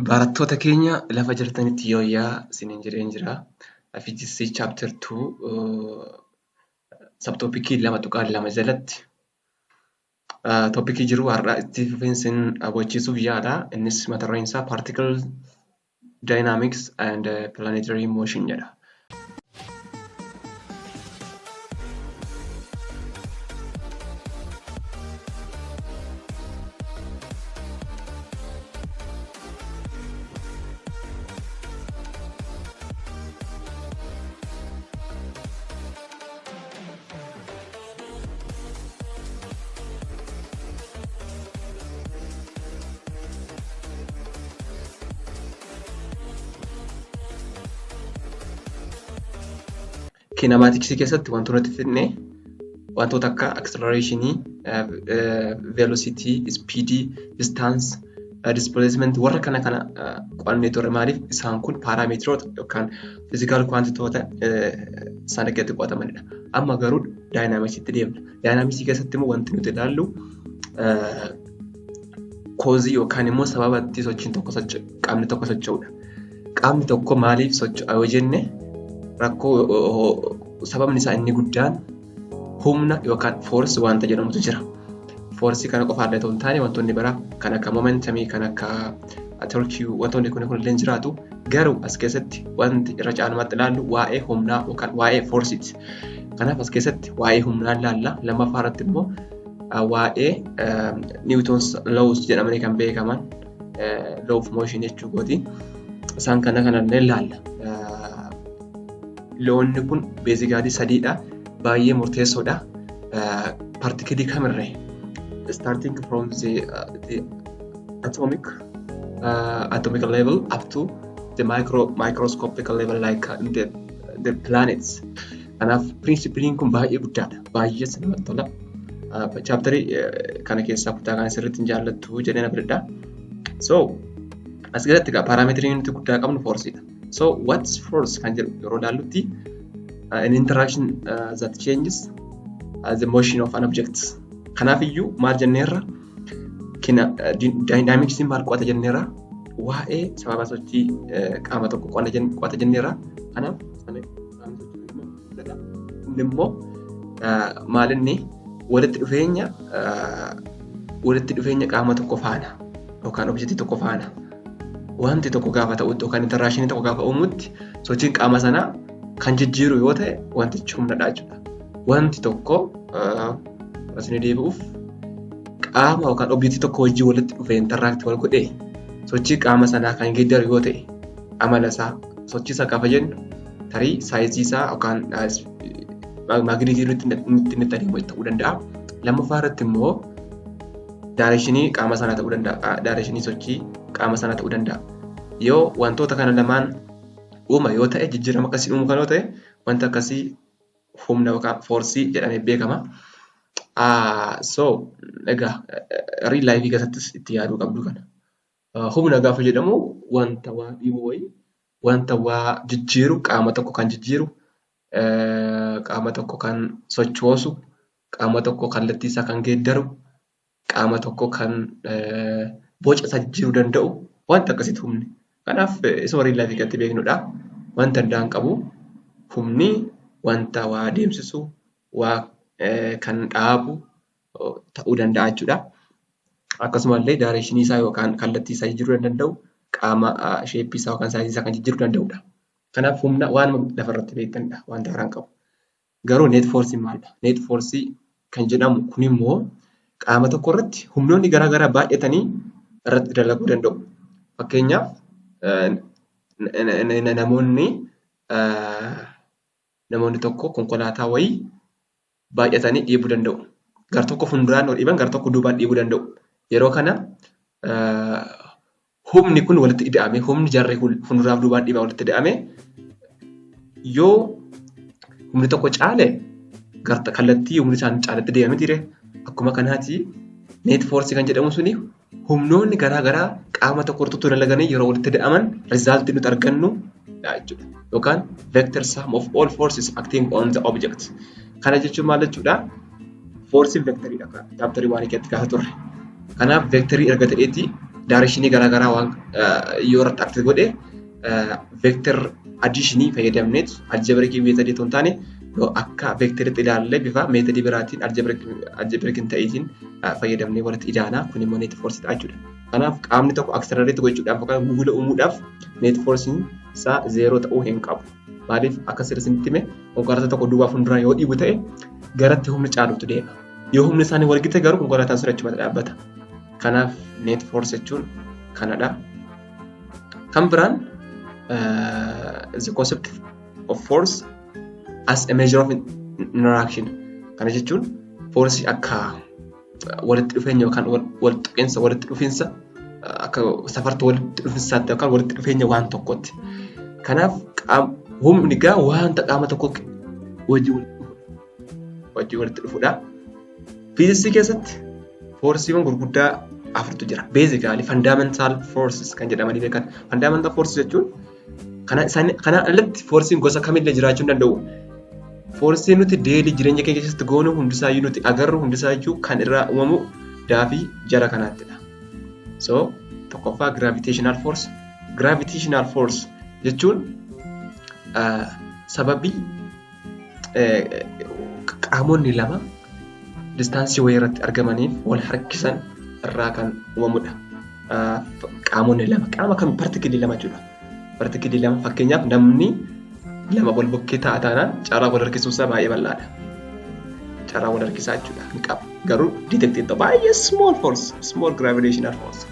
Barattoota keenya lafa jirtanitti yooyyaa isiniin jedheen jira. Fiiziksii chapter 2 subtopicii 2.2 jalatti topicii jiru har'a itti fufiinsin hubachiisuuf yaala. Innis mata dureen isaa particle dynamics and planetary motion jedha. Kinematicsii keessatti wantoota nuti fidne wantoota akka acceleration, velocity, speed, distance, displacement warra kana kana qo'annee turre. Maaliif isaan kun paarameetiroota yookaan physical quantitoota sana keessatti qo'atamanidha. Amma garuu daayinaamiksiitti deemna. Daayinaamiksii keessatti immoo wanti nuti ilaallu koozii yookaan immoo sababa itti sochiin tokko qaamni tokko socho'udha. Qaamni tokko maaliif socho'a yoo jenne, rakkoo sababni isaa inni guddaan humna yookaan force wanta jedhamutu jira. Foorsii kana qofa illee otoo hin taane, wantoonni biraa kan akka momentumii, kan akka torqueii, wantoonni kun illee jiraatu. Garuu as keessatti wanti irra caalmaatti ilaallu waa'ee humnaa yookaan waa'ee foorsiiti. Kanaaf as keessatti waa'ee humnaa ilaalla. Lammaffaa irratti immoo waa'ee Newton's laws jedhamanii kan beekaman, law of motion jechuu kooti. Isaan kana kanallee ilaalla. Lawonni kun basically sadiidha. Baay'ee murteessoodha. Partikilii kamirree starting from the atomic level up to the microscopic level, like the planets. Kanaaf pirinsipiliin kun baay'ee guddaadha. Baay'ee namatti tola. Chapterii kana keessaa kutaa kana sirriitti hin jaallattu jedhee na fudhadha. So as keessatti egaa paaraameetiriin nuti guddaa qabnu foorsiidha. So what's force kan jedhu yeroo ilaallutti, an interaction that changes the motion of an object. Kanaaf iyyuu maal jenneerra? Daayinaamiksiin maal qo'ata jenneerra? Waa'ee sababa sochii qaama tokko qo'ata jenneerra. Kanaaf inni immoo maal? Inni walitti dhufeenya qaama tokko faana yookaan objektii tokko faana wanti tokko gaafa ta'utti yookaan interactionii tokko gaafa uumutti sochiin qaama sanaa kan jijjiiru yoo ta'e, wantichi humnadha jechuudha. Wanti tokko asii deebi'uuf qaama yookaan objektii tokko wajjin walitti dhufee interact wal godhee sochii qaama sanaa kan geeddaru yoo ta'e, amala isaa, sochii isaa gaafa jennu, tarii sizeii isaa yookaan magnitudeii inni itti adeemu ta'uu danda'a. Lammaffaa irratti immoo directionii qaama sanaa ta'uu danda'a. Directionii sochii qaama sanaa ta'uu danda'a. Yoo wantoota kana lamaan uuma yoo ta'e, jijjiirama akkasii uumuu kan yoo ta'e, wanta akkasii humna yookaan foorsii jedhamee beekama. So egaa real lifeii keessattis itti yaaduu qabdu kana. Humna gaafa jedhamu wanta waa dhiibu wayii, wanta waa jijjiiru, qaama tokko kan jijjiiru, qaama tokko kan sochoosu, qaama tokko kallattii isaa kan geeddaru, qaama tokko kan boca isaa jijjiiruu danda'u, wanta akkasiiti humni. Kanaaf isuma real lifeii keessatti beeknudha. Wanta addaan qabu humni wanta waa deemsisu, waa kan dhaabu ta'uu danda'a jechuudha. Akkasumallee directionii isaa yookaan kallattii isaa jijjiiruu kan danda'u, qaama shapeii isaa yookaan sizeii isaa kan jijjiiruu danda'udha. Kanaaf humna waan lafarratti beektanidha, wanta haaraan qabu. Garuu net forceiin maalidha? Net forceii kan jedhamu kunimmoo qaama tokko irratti humnoonni garaagaraa baay'atanii irratti dalaguu danda'u. Fakkeenyaaf namoonni tokko konkolaataa wayii baay'atanii dhiibuu danda'u. Gar tokko fuulduraan yoo dhiiban, gar tokko duubaan dhiibuu danda'u. Yeroo kana humni kun walitti ida'ame, humni jarri fuulduraaf duubaan dhiiban walitti ida'ame, yoo humni tokko caale kallattii humni isaan caaletti deemame jire. Akkuma kanaati net forceii kan jedhamu suni humnoonni garaagaraa qaama tokko irratti dalaganii yeroo walitti ida'aman resultii nuti argannu jechuudha. Yookaan vector sum of all forces acting on the object. Kana jechuun maal jechuudha? Foorsiin vectoriidha. Chapterii waan keessatti gaafa turre. Kanaaf vectorii erga ta'eeti Directionii garaagaraa waan yoo irratti act godhe, vector additionii fayyadamneet, algebraic methodii otoo hin taane, akka vectoritti ilaallee bifa methodii biraatiin, algebraic hin ta'iitiin fayyadamnee walitti idaanaa, kun immoo net force ta'a jechuudha. Kanaaf qaamni tokko accelerate gochuudhaaf yookaan gugula uumuudhaaf net forcein isaa zeeroo ta'uu hin qabu. Maaliif? Akka sirriitti hime, konkolaataa tokko duubaa fuulduraan yoo dhiibu ta'e, garatti humni caalutu deema. Yoo humni isaanii wal gite garuu, konkolaataan sun achumatti dhaabbata. Kanaaf net force jechuun kanadha. Kan biraan the concept of force as a measure of interaction. Kana jechuun forceii akka walitti dhufeenya yookaan wal tuqinsa, walitti dhufiinsa, akka safartuu walitti dhufinsaatti yookaan walitti dhufeenya waan tokkotti. Kanaaf humni egaa wanta qaama tokko wajjin walitti dhufudha. Fiiziksii keessatti forceiiwwan gurguddaa afurtu jira. Basically fundamental forces kan jedhamanii beekan. Fundamental forces jechuun kana alatti forceiin gosa kamillee jiraachuu hin danda'u. Forceiin nuti daily jireenya keenya keessatti goonu hundisaayyuu, nuti agarru hundisaayyuu, kan irraa uumamu daafii jara kanaattidha. So tokkoffaa gravitational force. Gravitational force jechuun sababii qaamonni lama distanceii wayii irratti argamaniif wal harkisan irraa kan uumamudha. Qaamonni lama, qaama kam, particleii lama jechuudha. Particleii lama, fakkeenyaaf namni lama wal bukkee taa'a taanaan, carraa wal harkisuu isaa baay'ee bal'aadha. Carraa wal harkisaa jechuudha hin qabu. Garuu detectii ta'u baay'ee small force, small gravitational force.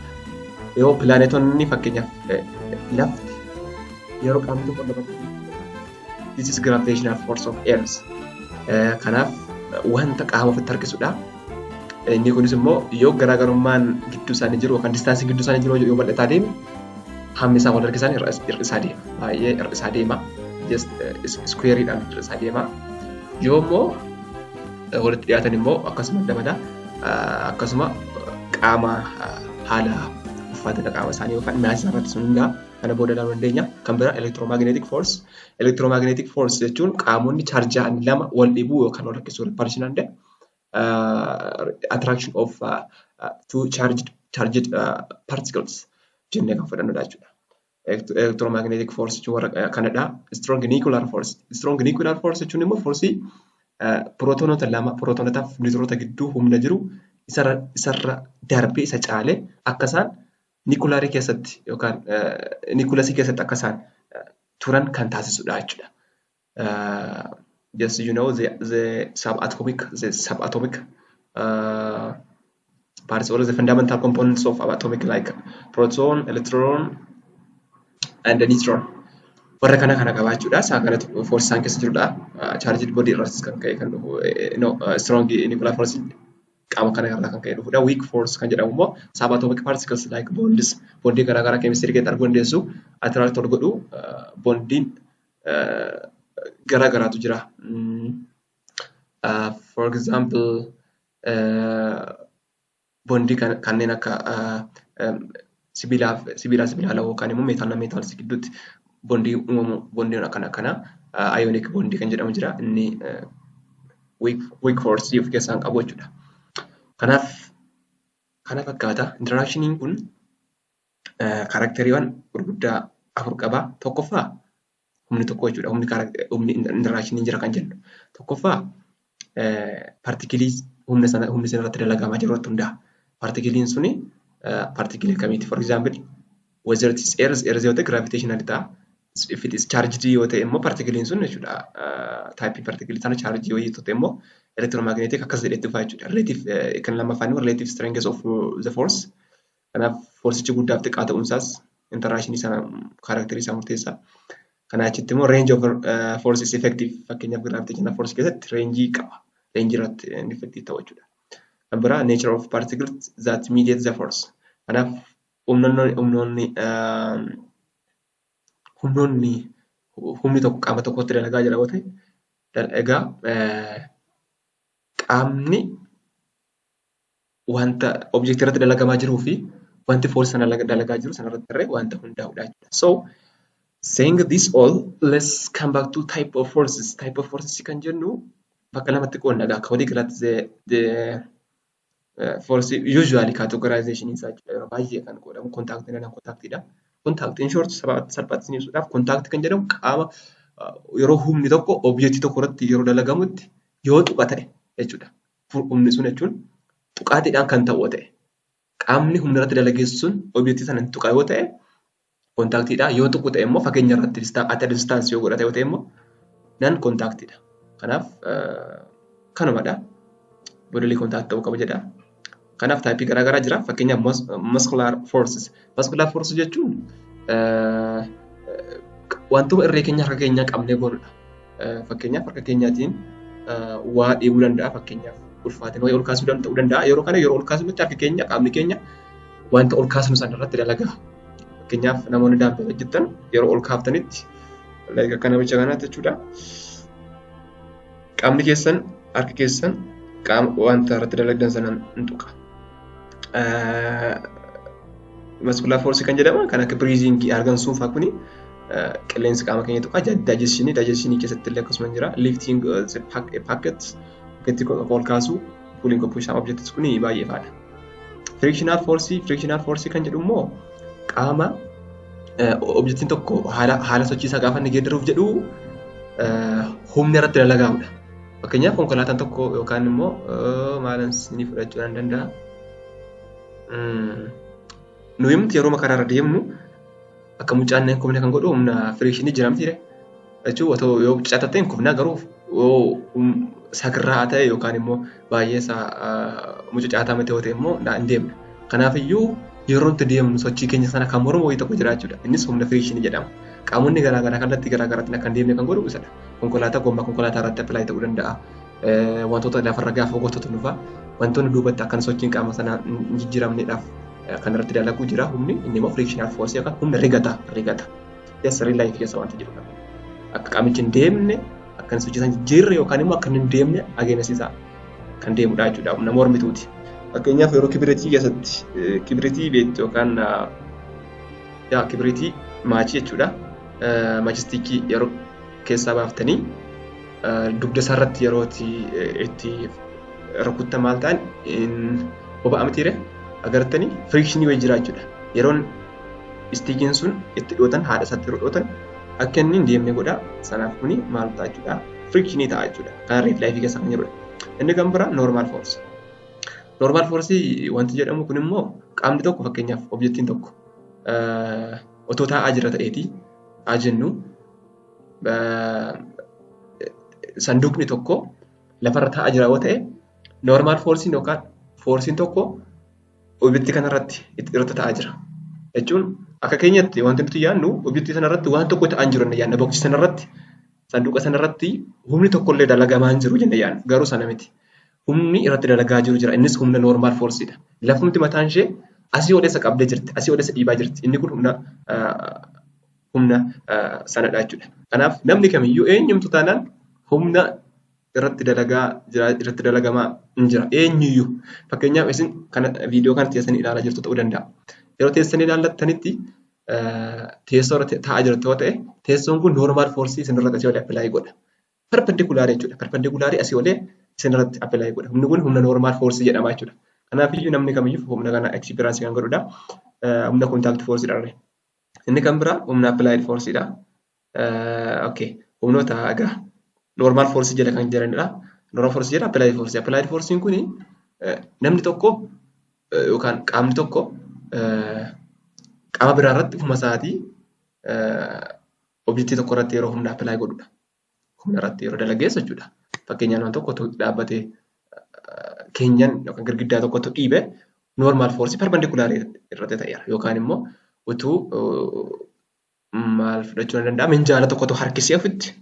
Yoo pilaanetonni, fakkeenyaaf lafti yeroo qaamni tokko lafatti, this is gravitational force of earth. Kanaaf wanta qaama ofitti harkisudha. Inni kunis immoo yoo garaagarummaan gidduu isaanii jiru yookaan distanceiin gidduu isaanii jiru yoo bal'ataa deeme, hammi isaan wal harkisan hir'isaa deema. Baay'ee hir'isaa deema. Just squareidhaan hir'isaa deema. Yoo immoo walitti dhiyaatan immoo akkasuma dabala. Akkasuma qaama haala ulfaatina qaama isaanii yookaan massii irratti sun hundaa kana booda ilaaluu dandeenya. Kan biraa electromagnetic force. Electromagnetic force jechuun qaamonni chaarja'an lama wal dhibuu yookaan wal harkisuu, repulsion and attraction of two charged particles jennee kan fudhannudha jechuudha. Electromagnetic force jechuun warra kanadha. Strong nuclear force. Strong nuclear force jechuun immoo forceii pirootoonota lama, pirootonotaa fi niwutiroota gidduu humna jiru isarra darbee isa caalee akka isaan nuclearii keessatti yookaan nucleusii keessatti akka isaan turan kan taasisudha jechuudha. Just the subatomic parts or the fundamental components of atomic, like proton, electron and the neutron. Warra kana kana qabaachuudha. Isaan kanatu force isaan keessa jirudha. Charged body irraas kan ka'e kan dhufu, no, strong nuclear force qaama kana irraa kan ka'e dhufudha. Weak force kan jedhamu immoo subatomic particles like bonds, bondii garaagaraa keemistirii keessatti arguu dandeessu. Attract wal godhu, bondiin garaagaraatu jira. For example, bondii kanneen akka sibiilaa sibiilaa sibiilaa yookaan immoo metal metals gidduutti bondii uumamu, bondiin akkana akkanaa ionic bondii kan jedhamu jira. Inni weak force of keessaa qabu jechuudha. Kanaaf kana fakkaata. Interactioniin kun characteriiwwan gurguddaa afur qaba. Tokkoffaa humni tokko jechuudha. Humni interactioniin jira kan jennu. Tokkoffaa particleii humna sana humni sana irratti dalagamaa jiru irratti hundaa'a. Particleiin suni particleii akkamiiti? For example, whether it is earth yoo ta'e, gravitational ta'a. If it is charged yoo ta'e immoo, particleiin sun jechuudha. Typeii particleii sana chargeii yoo ta'e immoo, electromagnetic akkas jedhee itti dhufa jechuudha. Relative, kan lammaffaan immoo relative strength of the force. Kanaaf forceichi guddaaf xiqqaa ta'uun isaas interactionii sana characterii isaa murteessa. Kanaa achitti immoo range of force is effective, fakkeenyaaf gravitational force keessatti rangeii qaba. Rangeii irratti inni effective ta'u jechuudha. Kan biraa nature of particles that mediate the force. Kanaaf humnoonni humni tokko qaama tokkotti dalagaa jira yoo ta'e, egaa qaamni wanta objectii irratti dalagamaa jiruu fi wanti force sana dalagaa jiru sanarratti illee wanta hundaa'udha jechuudha. So saying this all, let's come back to type of forces. Type of forces kan jennu bakka lamatti qoodna egaa akka walii galaatti the Force usually categorization isaa jechuudha. Yeroo baay'ee kan godhamu contact non contactidha. Contact in short, salphaatti isin ibsuudhaaf, contact kan jedhamu qaama yeroo humni tokko objectii tokko irratti yeroo dalagamutti yoo tuqa ta'e jechuudha. Humni sun jechuun tuqaatiidhaan kan ta'u ta'e, qaamni humna irratti dalageessu sun objectii sana tuqa yoo ta'e contactiidha. Yoo tuqu ta'e immoo, fageenya irratti, at a distance yoo godhate yoo ta'e immoo, non contactiidha. Kanaaf kanumadha. Bodily contact ta'uu qaba jedha. Kanaaf typeii garaagaraa jira. Fakkeenyaaf muscular forces. Muscular forces jechuun wantoota irree keenya harka keenyaa qabnee goonudha. Fakkeenyaaf harka keenyaatiin waa dhiibuu danda'a. Fakkeenyaaf ulfaatina wayii ol kaasuu ta'uu danda'a. Yeroo kana yeroo ol kaasnutti harki keenya, qaamni keenya wanta ol kaasnu sana irratti dalagaa. Fakkeenyaaf namoonni dumbbell hojjetan yeroo ol kaaftanitti, akka namicha kanaatti jechuudha. Qaamni keessan, harki keessan qaama wanta irratti dalagdan sana hin tuqa. Muscular force kan jedhaman kan akka breathingii, argansuu fa'aa, kuni qilleensi qaama keenya tuqa. Digestionii keessatti illee akkasuma jira. Lifting packet, packettii ol kaasuu, pulling of push objects, kuni baay'ee fa'aadha. Frictional force. Frictional force kan jedhu immoo qaama objectiin tokko haala sochii isaa gaafa inni geeddaruuf jedhu humna irratti dalagaamudha. Fakkeenyaaf konkolaataan tokko yookaan immoo maalan ni fudhachuu nan danda'a. Nuyi miti yeroo karaa irra deemnu akka mucaan hin kufne kan godhu humna frictionii jira miti jechuun, otoo yoo catatte hin kufna, garuu yoo sakirraa ta'e yookaan immoo baay'ee isaa mucucaataa miti yoo ta'e immoo hin deemna. Kanaafiyyuu yeroo nuti deemnu sochii keenya sana kan mormu wayii tokko jira jechuudha. Innis humna frictionii jedhama. Qaamonni garaagaraa kallattii garaagaraatiin akka hin deemne kan godhu isadha. Konkolaataa, gommaa konkolaataa irratti apply ta'uu danda'a. Wantoota lafarra gaafa gootatu dhufa. Wantoonni duubatti akka sochiin qaama sanaa hin jijjiiramneedhaaf kan irratti dalaguu jira humni inni immoo frictional force yookaan humna rigata. Yes, real life keessa wanta jirudha. Akka qaamichi hin deemne, akka inni sochii sana jijjiirre yookaan immoo akka inni hin deemne ageensisa kan deemudha jechuudha. Humna mormituuti. Fakkeenyaaf yeroo kibiriitii keessatti, kibiriitii beektu yookaan yaa kibiriitii, matchii jechuudha. Matchstickii yeroo keessaa baaftanii dugda isaarratti yeroo itti rukuttan maal ta'an boba'a mitiire? Agartanii, frictionii wayii jira jechuudha. Yeroon stickiin sun itti dhootan, haadha isaatti yeroo dhootan, akka inni hin deemne godha. Sanaaf kuni maal ta'a jechuudha? Frictionii ta'a jechuudha. Kana real lifeii keessa kan jirudha. Inni kan biraa normal force. Normal force wanti jedhamu kun immoo qaamni tokko, fakkeenyaaf objectiin tokko otoo taa'aa jira ta'eeti haa jennu, sanduuqni tokko lafarra taa'aa jira yoo ta'e, normal forceiin yookaan forceiin tokko objectii kanarratti irratti ta'aa jira. Jechuun akka keenyatti wanti nuti yaadnu objectii sanarratti waan tokko ta'aa hin jiru jennee yaadna. Boxii sanarratti, sanduuqa sanarratti humni tokkollee dalagamaa hin jiru jennee yaadna. Garuu sana miti. Humni irratti dalagaa jiru jira. Innis humna normal forceiidha. Lafumti mataan ishee asii ol isa qabdee jirti. Asii ol isa dhiibaa jirti. Inni kun humna sanadha jechuudha. Kanaaf namni kamiyyuu eenyumtu taanaan humna irratti dalagaa jira, irratti dalagamaa hin jira. Eenyuyyuu, fakkeenyaaf isin kana viidiyoo kana teessanii ilaalaa jirtu ta'uu danda'a. Yeroo teessanii ilaallattanitti teessoo irra taa'aa jirtu yoo ta'e, teessoon kun normal forceii isin irratti asii olee apply godha. Perpendicularii jechuudha. Perpendicularii asii olee isin irratti apply godha. Humni kun humna normal forceii jedhama jechuudha. Kanaafiyyuu namni kamiyyuu humna kana experienceii kan godhudha. Humna contact forceiidha. Inni kan biraa humna applied forceiidha. Okay. Humnoota egaa normal forceii jala kan jiranidha. Normal forceii jala applied forceii. Applied forceiin kuni namni tokko yookaan qaamni tokko qaama biraa irratti ofuma isaatii objectii tokko irratti yeroo humna apply godhudha. Humna irratti yeroo dalageessu jechuudha. Fakkeenyaaf nama tokko dhaabbatee keenyan yookaan girgiddaa tokkotu dhiibe, normal forceii perpendicularii irratti ta'eera. Yookaan immoo utuu maal fudhachuu ni danda'a, minjaala tokkotu harkisee ofitti,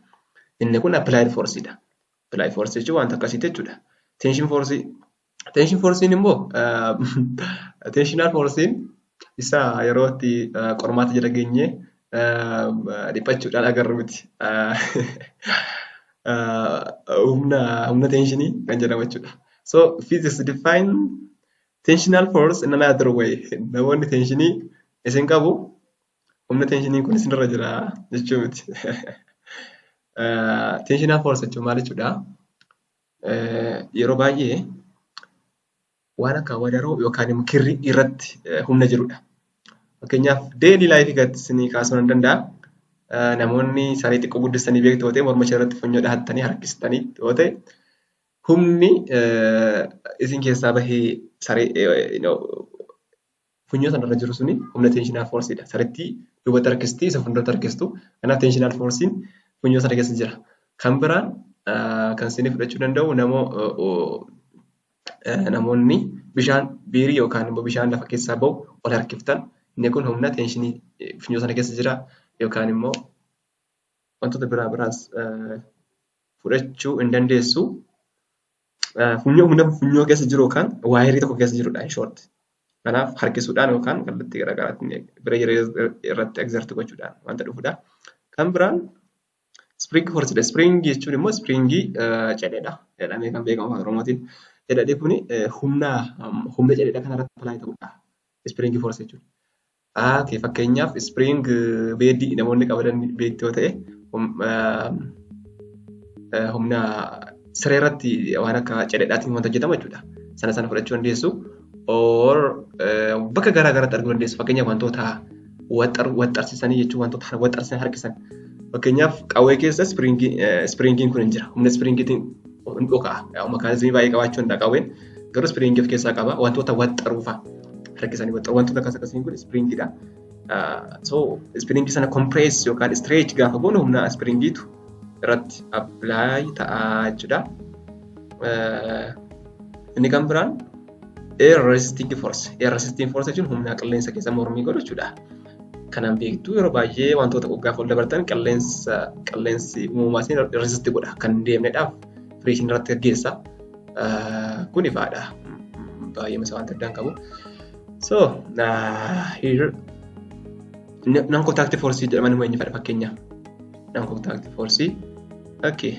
inni kun applied forceiidha. Applied forceii jechuun wanta akkasiiti jechuudha. Tension forceii. Tension forceiin immoo, tensional forceiin isa yeroo itti qormaata jala geenyee dhiphachuudhaan agarru miti. Humna tensionii kan jedhamu jechuudha. So physics define tensional force in another way. Namoonni tensionii isin qabu, humna tensionii kun isinirra jira jechuu miti. Tensional force jechuun maal jechuudha? Yeroo baay'ee Waan akka wadaroo yookaan immoo kirrii irratti humna jirudha. Fakkeenyaaf, daily life keessatti isinii kaasuu nan danda'a. Namoonni saree xiqqoo guddistanii beektu yoo ta'e, morma ishee irratti funyoo dhahattanii harkistanii yoo ta'e, humni isin keessaa bahee saree funyoo sanarra jiru suni humna tensional forceidha. Sarittii duubatti harkistii, isa fuulduratti harkistu. Kanaaf tensional forcein funyoo sana keessa jira. Kan biraan kan isinii fudhachuu danda'u, namoonni bishaan biirii yookaan immoo bishaan lafa keessaa bahu ol harkiftan, inni kun humna tensionii funyoo sana keessa jira, yookaan immoo wantoota biraa biraas fudhachuu hin dandeessu. Funyoo, humna funyoo keessa jiru yookaan wireii tokko keessa jirudha in short. Kanaaf harkisuudhaan yookaan kallattii garaagaraatiin bira irratti exert gochuudhaan wanta dhufudha. Kan biraan spring forceidha. Spring jechuun immoo springii cedhedha jedhamee kan beekamu afaan Oromootiin. Cedhedhi kuni humna cedhedha kanarratti apply ta'udha. Spring force jechuun. Okay, fakkeenyaaf spring bedii namoonni qabadan beektu yoo ta'e, humna siree irratti waan akka cedhedhaatiin wanta hojjetamu jechuudha. Sana sana fudhachuu dandeessu. Or bakka garaa garaatti arguu dandeessu. Fakkeenyaaf, wantoota waxxarsiisanii jechuun wantoota waxxarsiisan harkisan. Fakkeenyaaf, qawwee keessa springiin kun hin jira. Humna springiitiin hin dhoka'a. Mechanismii baay'ee qabaachuu danda'a qawween. Garuu springii of keessaa qaba. Wantoota waxxaruufa harkisanii waxxaru. Wantoota akkas akkasiin kun springiidha. So springii sana compress yookaan stretch gaafa goonu humna springiitu irratti apply ta'a jechuudha. Inni kan biraan air resisting force. Air resisting force jechuun humna qilleensa keessa mormii godhu jechuudha. Kanaan beektu, yeroo baay'ee wantoota gaafa ol dabartan qilleensa, qilleensi uumamaa isin resist godha. Kan hin deemnedhaaf friction irratti gaggeessa. Kun ifaadha. Baay'ee masa wanta addaan qabu. So here non contact force jedhaman immoo eenyu fadha fakkeenyaaf? Non contact force. Okay.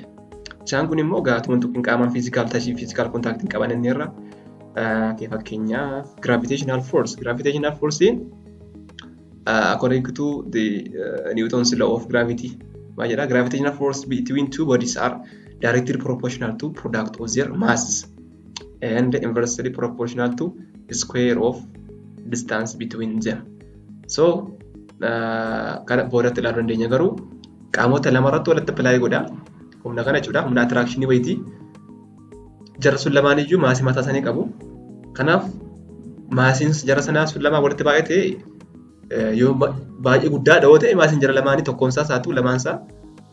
Isaan kun immoo gaatuma tuqin qaamaan physical touchii, physical contact hin qaban inni irra. Okay, fakkeenyaaf gravitational force. Gravitational force, according to the Newton's law of gravity, maal jedha? Gravitational force between two bodies are directly proportional to product of their masses and inversely proportional to the square of distance between them. So kana boodatti ilaaluu dandeenya, garuu qaamota lamarratti walitti apply godha. Humna kana jechuudha. Humna attractionii wayitii. Jarri sun lamaan iyyuu massii mataa isaanii qabu. Kanaaf massiin jara sanaa sun lamaan walitti baay'ate yoo baay'ee guddaadha yoo ta'e, massiin jara lamaanii tokkoonsaas haa ta'u lamaansaa,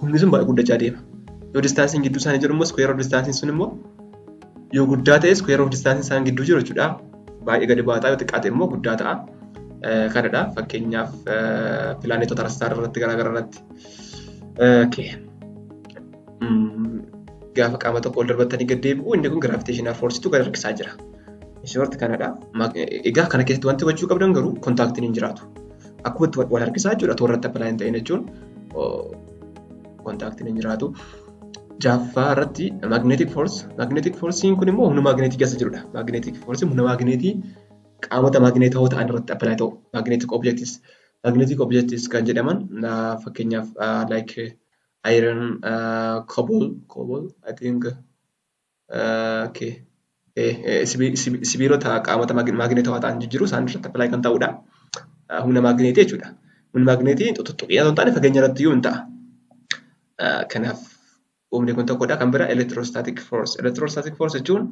humni sun baay'ee guddachaa deema. Yoo distanceiin gidduu isaanii jiru immoo, square of distanceiin sun immoo yoo guddaa ta'e, square of distanceiin isaan gidduu jiru jechuudha. Baay'ee gadi bu'aa, yoo xiqqaate immoo guddaa ta'a. Kanadha, fakkeenyaaf pilaanetota star irratti garaagaraa irratti. Okay. Gaafa qaama tokko ol darbattanii gad deebi'u, inni kun gravitational forceitu gad harkisaa jira. Short kanadha. Egaa kana keessatti wanti hubachuu qabdan garuu contactiin hin jiraatu. Akkuma itti wal harkisaa jechuudha, toorratti apply hin ta'in jechuun contactiin hin jiraatu. Jaaffaa irratti magnetic force. Magnetic forceiin kun immoo humna maagneetii keessa jirudha. Magnetic forceiin humna maagneetii qaamota maagneetawoo ta'an irratti apply ta'u. Magnetic objects. Magnetic objects kan jedhaman fakkeenyaaf like iron, cobalt, I think, okay. Sibiilota qaamota maagneetawaa ta'an jijjiiru isaan irratti apply kan ta'udha. Humna maagneetii jechuudha. Humni maagneetii tuttuqqii osoo hin taane fageenya irratti iyyuu hin ta'a. Kanaaf humni kun tokkodha. Kan biraa electrostatic force. Electrostatic force jechuun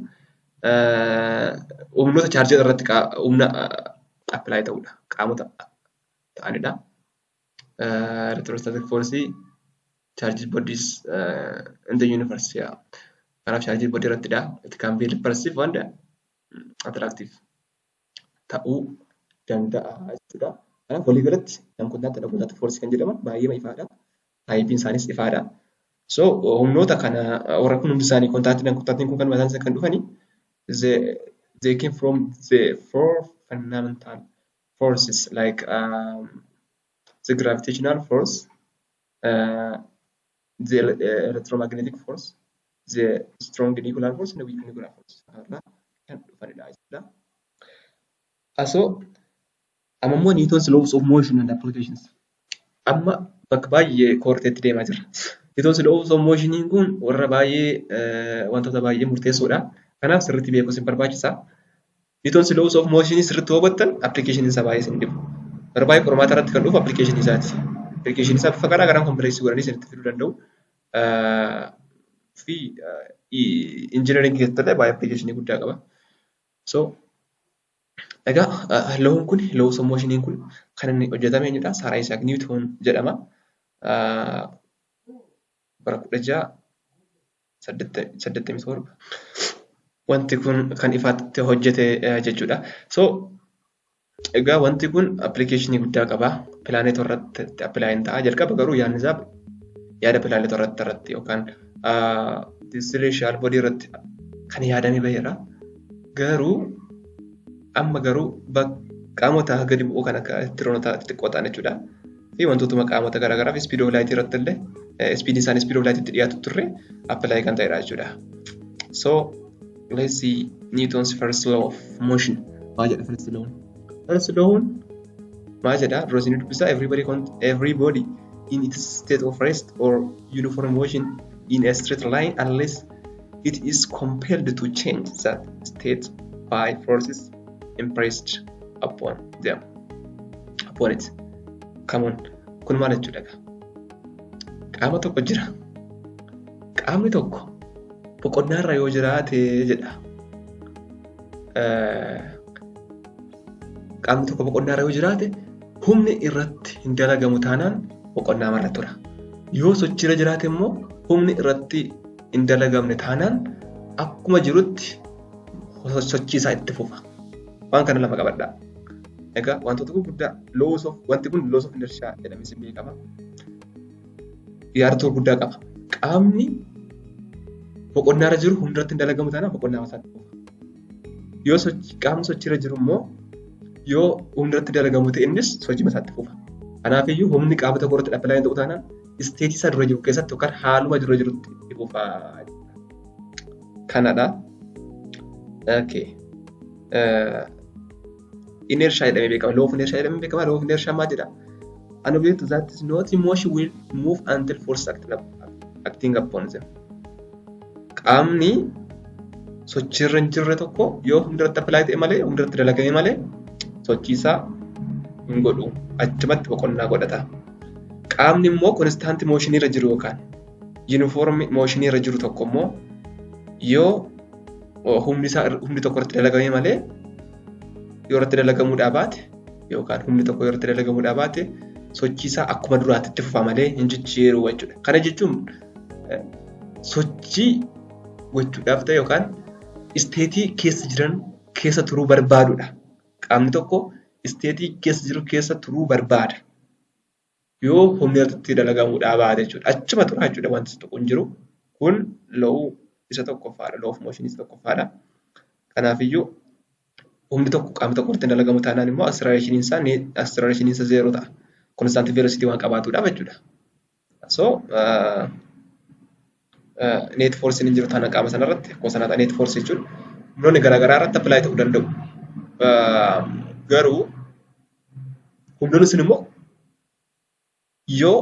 humnoota chaarjii irratti humna apply ta'udha. Qaamota ta'anidha. Electrostatic force, charged bodies in the universe. Yeah. Kanaaf charged body irrattidha. It can be repulsive and attractive ta'uu danda'a jechuudha. Kanaaf walii galatti non contact and contact force kan jedhaman baay'ee ifaadha. Typeiin isaanis ifaadha. So humnoota kana warra kun hundi isaanii contactii, non contactiin kun kan mataan isaa kan dhufanii, they came from the four fundamental forces like the gravitational force, the electromagnetic force, the strong nuclear force and the weak nuclear force irraa kan dhufanidha jechuudha. Asoo amma immoo Newton's laws of motion and applications. Amma bakka baay'ee koorteetti deemaa jira. Newton's laws of motion kun warra baay'ee wantoota baay'ee murteessoodha. Kanaaf sirriitti beekuus hin barbaachisa. Newton's laws of motion sirriitti hubattan application isaa baay'ee isin dhibu. Yeroo baay'ee qormaata irratti kan dhufu application isaati. Application isaa bifa garaa garaan complex godhanii isinitti fiduu danda'u. Fi engineering keessatti illee baay'ee application guddaa qaba. So egaa lawn kun, laws of motioniin kun kan inni hojjetame eenyudha? Sir Isaac Newton jedhama. Bara 1687 wanti kun kan ifaatti hojjete jechuudha. So egaa wanti kun applicationii guddaa qaba. Pilaaneetota irratti apply ta'a. Jalqaba garuu yaadni isaa yaada pilaaneetota irratti yookaan celestial body irratti kan yaadamee baheera. Garuu amma garuu qaamota gadi bu'oo kan akka elektiroonota xixiqqoo ta'an jechuudha. Fi wantootuma qaamota garaagaraa fi speed of light irratti illee speediin isaanii speed of light dhiyaatu turre apply kan ta'edha jechuudha. So let's see Newton's first law of motion. Maal jedha first law? First law maal jedha? Dura isin dubbisaa. Everybody in its state of rest or uniform motion in a straight line unless it is compelled to change that state by forces impressed upon them upon it. Come on. Kun maal jechuudha? Qaama tokko jira. Qaamni tokko boqonnaarra yoo jiraate jedha. Qaamni tokko boqonnaarra yoo jiraate, humni irratti hin dalagamu taanaan boqonnaa marra tura. Yoo sochiirra jiraate immoo, humni irratti hin dalagamne taanaan akkuma jirutti sochii isaa itti fufa. Waan kana lama qabadhaa. Egaa wantoota gurguddaa laws of wanti kun laws of inertia jedhamee beekama. Yaada guddaa qaba. Qaamni boqonnaarra jiru humni irratti hin dalagamu taanaan boqonnaa isaatti fufa. Yoo qaamni sochiirra jiru immoo, yoo humni irratti dalagamu ta'e, innis sochii isaatti fufa. Kanaafiyyuu humni qaama tokko irratti apply ta'u taanaan stateii isaa dura jiru keessatti yookaan haaluma dura jirutti itti fufa. Kanadha. Okay. Inertia jedhamee beekama. Law of inertia jedhamee beekama. Law of inertia maal jedha? An object that is not in motion will move until force acting upon them. Qaamni sochiirra hin jirre tokko yoo humni irratti apply ta'e malee, humni irratti dalagame malee sochii isaa hin godhu. Achumatti boqonnaa godhata. Qaamni immoo constant motion irra jiru yookaan uniform motion irra jiru tokko immoo, yoo humni isaa humni tokko irratti dalagame malee, yoo irratti dalagamuudhaa baate yookaan humni tokko yoo irratti dalagamuudhaa baate, sochii isaa akkuma duraatti itti fufa malee hin jijjiiru jechuudha. Kana jechuun sochii gochuudhaaf ta'e yookaan stateii keessa jiran keessa turuu barbaadudha. Qaamni tokko stateii keessa jiru keessa turuu barbaada. Yoo humni irratti dalagamuudhaa baate jechuudha. Achuma tura jechuudha, wanti tokko hin jiru. Kun law isa tokkoffaadha. Law of motion isa tokkoffaadha. Kanaafiyyuu humni tokko qaama tokko irratti dalagamu taanaan immoo accelerationiin isaa zero ta'a. Constant velocity waan qabaatuudhaaf jechuudha. So net force hin jiru taanaan qaama sanarratti akkuma sanaa net force jechuun humnoonni garaagaraa irratti apply ta'uu danda'u. Garuu humnoonni sun immoo yoo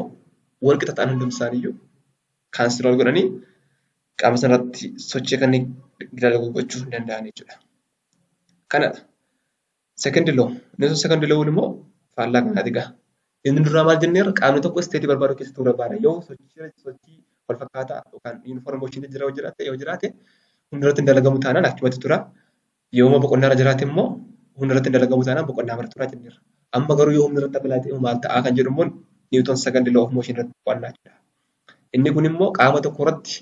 wal qixa ta'an, hundumti isaaniiyyuu cancel godhanii qaama sanarratti sochii akka inni dalagu gochuu hin danda'an jechuudha. Kanadha. Second law. Inni second law immoo faallaa kanaati egaa. Inni duraa maal jenneerra? Qaamni tokko stateii barbaadu keessa turuu barbaada. Yoo sochii wal fakkaataa yookaan uniform motion jira yoo jiraate, humni irratti hin dalagamu taanaan achumatti tura. Yoo boqonnaa irra jiraate immoo, humni irratti hin dalagamu taanaan boqonnaa irra tura jenneerra. Amma garuu yoo humni irratti apply ta'e maal ta'aa kan jedhu immoo Newton second law of motion irratti qo'annaa jechuudha. Inni kun immoo qaama tokko irratti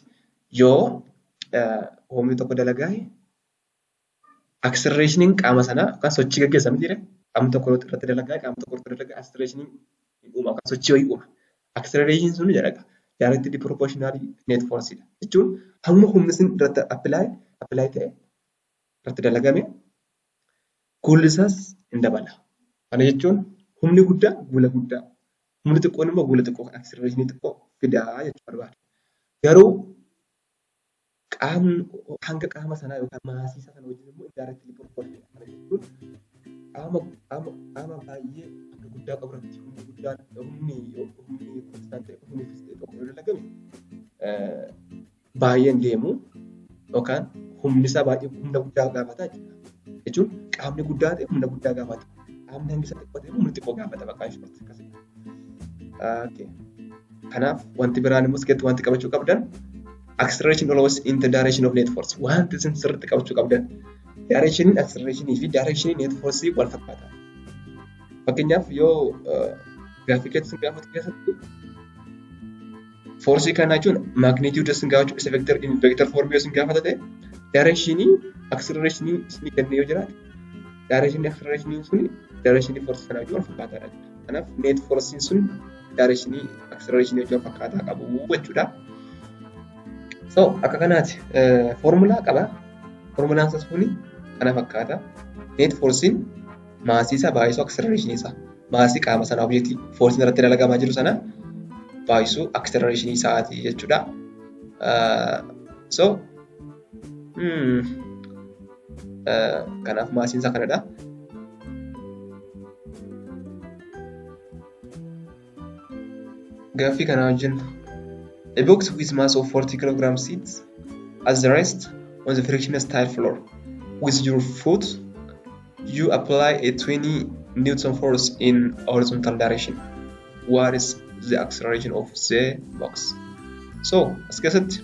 yoo humni tokko dalagaa'e, accelerationiin qaama sanaa yookaan sochii gaggeessa mitiiree? Qaamni tokko irratti dalagaa, qaama tokko irratti dalagaa, accelerationiin uuma yookaan sochii wayii uuma. Accelerationiin sun jedha directly proportional net force dha. Jechuun hamma humni sun irratti apply ta'e, irratti dalagame, guulli isaas hin dabala. Kana jechuun humni guddaa guula guddaa, humni xiqqoon immoo guula xiqqoo, accelerationii xiqqoo fidaa jechuu barbaada. Garuu qaamni hanga qaama sanaa yookaan massii isaa sana wajjin immoo indirectly proportional. Kana jechuun qaama baay'ee hanga guddaa qabu irratti humni guddaan, humni constant ta'e, humni fixed ta'e tokko yoo dalagame, baay'ee hin deemu yookaan humni isaa baay'ee humna guddaa gaafata jechuudha. Jechuun qaamni guddaa ta'e humna guddaa gaafata. Qaamni hangi isaa xiqqoo ta'e humna xiqqoo gaafata bakka akkasii. Kanaaf wanti biraan immoo asirratti wanti qabachuu qabdan, acceleration always in the direction of net force. Wanti isin sirriitti qabachuu qabdan, direction acceleration fi direction net force wal fakkaata. Fakkeenyaaf, yoo gaaffii keessatti isin gaafatu keessatti force kana jechuun magnitude isin gaafachuu isa vector in vector form yoo isin gaafata ta'e, direction acceleration isin kennee yoo jiraate, direction acceleration sun direction force sanaa wajjin wal fakkaataadha. Kanaaf net force sun direction acceleration wajjin wal fakkaataa qabu jechuudha. So akka kanaati foormulaa qaba. Foormulaan isaas kuni kana fakkaata. Net forcein maasii isaa baay'isuu acceleration isaa. Maasii qaama sanaa, objectii forcein irratti dalagamaa jiru sana baay'isuu acceleration isaati jechuudha. So kanaaf maasiin isaa kanadha. Gaaffii kana wajjin, a box with mass of 40 kg sits at the rest on the frictionless tile floor. With your foot, you apply a 20 Newton force in horizontal direction. What is the acceleration of the box? So, as keessatti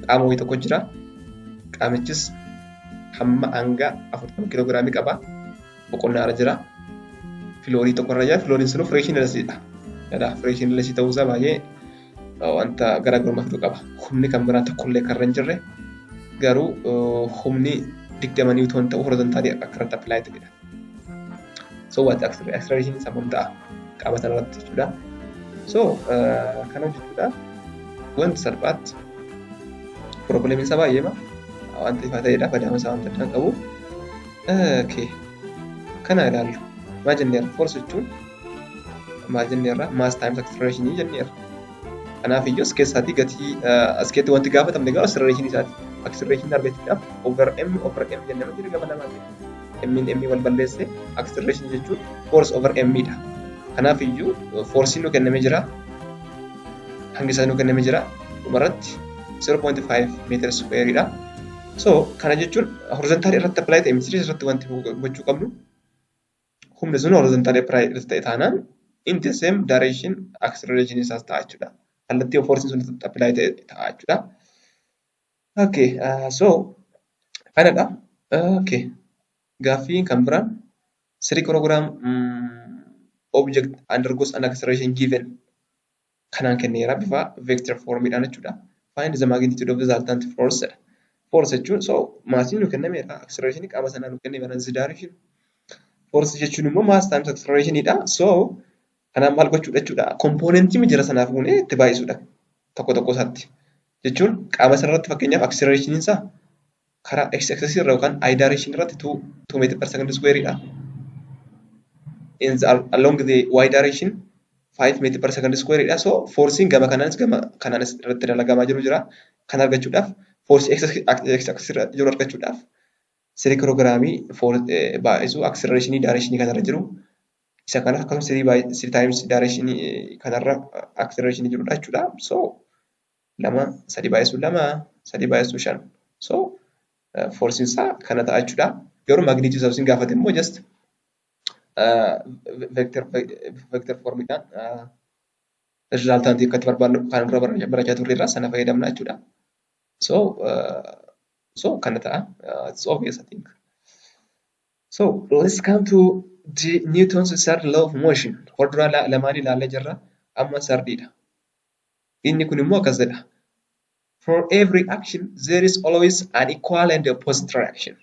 qaama wayii tokko jira. Qaamichis hamma hanga 40 kiloogiraamii qaba. Boqonnaarra jira. Floorii tokkorra jira. Flooriin sunuu frictionlessidha. Frictionlessii ta'uusaa baay'ee wanta garaagarummaa fiduu qaba. Humni kan biraa tokkollee kan irra hin jirre, garuu humni 20 newton ta'u horizontalii akka irratti apply ta'edha. So what acceleration isaa kun ta'a qaama sanarratti jechuudha. So kana hojjechuudhaaf wanti salphaatti problemiin isaa baay'eema wanta ifaa ta'edha, badaama isaa wanta addaan qabu. Okay. Kana ilaallu. Maal jenneerra? Force jechuun maal jenneerra? Mass times acceleration jenneerra. Kanaaf iyyuu as keessaatii gatii as keessatti wanti gaafatamne garuu acceleration isaati. Acceleration argachuudhaaf over m over m jennee jira gama lamaati. M'n m wal balleesse, acceleration jechuun force over m dha. Kanaaf iyyuu forcein nu kennamee jira. Hangi isaa nu kennamee jira. Dhumarratti 0.5 meter square dha. So kana jechuun horizontal irratti apply ta'e miti irratti wanti gochuu qabnu, humni sun horizontal apply irratti ta'e taanaan in the same direction acceleration isaas ta'a jechuudha. Kallattii forcein sun irratti apply ta'e ta'a jechuudha. Okay, so kanadha. Okay. Gaaffii kan biraan, 3 kilogram object undergoes an acceleration given kanaan kenneera bifa vector formiidhaan jechuudha. Find the magnitude of the resultant force jedha. Force jechuun, so maasiin nu kennameera, acceleration qaama sanaa nu kennameera, the direction. Force jechuun immoo mass times acceleration dha. So kanaan maal gochuudha jechuudha? Componentii jira sanaaf goonee itti baay'isuudha tokko tokko isaatti. Jechuun qaama sanarratti fakkeenyaaf acceleration isaa karaa x axis irra yookaan i direction irratti 2 meter per second square dha. In the, along the y direction 5 meter per second square dha. So forcein gama kanaanis gama kanaanis irratti dalagamaa jiru jira. Kan argachuudhaaf, force x axis irra jiru argachuudhaaf, 3 kiloogiraamii baay'isuu acceleration direction kanarra jiru isa kana, akkasumas 3 times direction kanarra acceleration jirudha jechuudha. So lama, sadi baay'isuu lama, sadi baay'isuu shan. So forcein isaa kana ta'a jechuudha. Garuu magnitude isaa isin gaafate immoo just vector formiidhaan resultantii akkatti barbaadnu kan dura barachaa turre irraa sana fayyadamna jechuudha. So kana ta'a. It's obvious, I think. So let's come to the Newton's third law of motion. Hordura lamaan ilaallee jirra. Amma thirdiidha. Inni kun immoo akkas jedha. For every action there is always an equal and opposite reaction.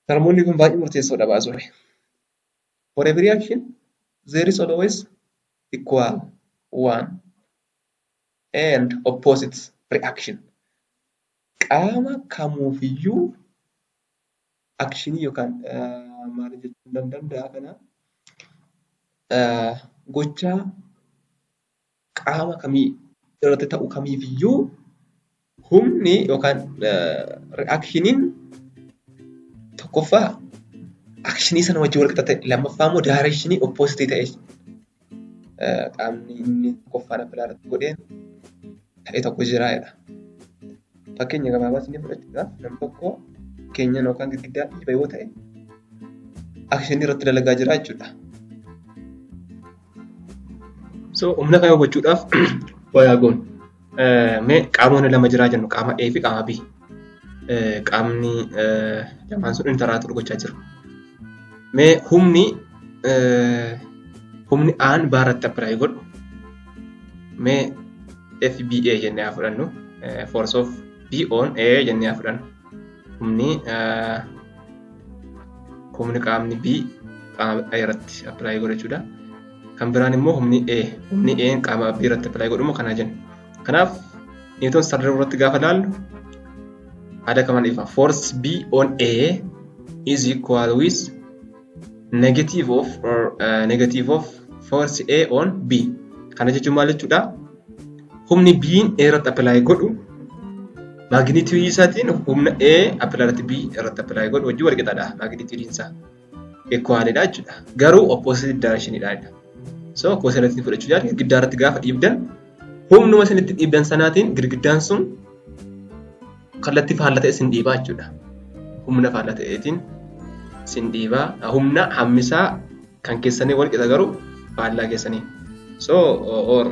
Termoonni kun baay'ee murteessoodha baasuu. For every action there is always equal one and opposite reaction. Qaama kamuufiyyuu actionii yookaan maal jechuun nan danda'a kana, gochaa qaama kamii irratti ta'u kamiifiyyuu humni yookaan reactioniin tokkoffaa actionii sana wajjin wal qixa ta'e, lammaffaa immoo directionii opposite ta'e qaamni inni tokkoffaan apply irratti godheen ta'e tokko jira jedha. Fakkeenya gabaabaa isinii fudhachuudhaaf, namni tokko keenyan yookaan girgiddaa dhiiba yoo ta'e actionii irratti dalagaa jira jechuudha. So humna kana hubachuudhaaf waa goonu. Mee qaamonni lama jiraa jennu, qaama A fi qaama B. Qaamni lamaan sun interact gochaa jiru. Mee humni A'n B irratti apply godhu mee FBA jennee haa fudhannu. Force of B on A jennee haa fudhannu. Humni qaamni B qaama A irratti apply godhu jechuudha. Kan biraan immoo humni A. Humni A qaama B irratti apply godhu immoo kana jenna. Kanaaf Newton third irratti gaafa ilaallu haala kamaan ifa. Force B on A is equal with negative of or negative of force A on B. Kana jechuun maal jechuudha? Humni B A irratti apply godhu magnitude isaatiin humna A apply irratti B irratti apply godhu wajjin wal qixaadha magnitude isaa. Equalidha jechuudha. Garuu opposite direction dha. So opposite fudhachuu jaal girgiddaa irratti gaafa dhiibdan humnuma isin itti dhiibdan sanaatiin girgiddaan sun kallattii faallaa ta'e isin dhiibaa jechuudha. Humna faallaa ta'eetiin isin dhiibaa. Humna hammisaa kan keessanii wal qixa garuu faallaa keessanii. So or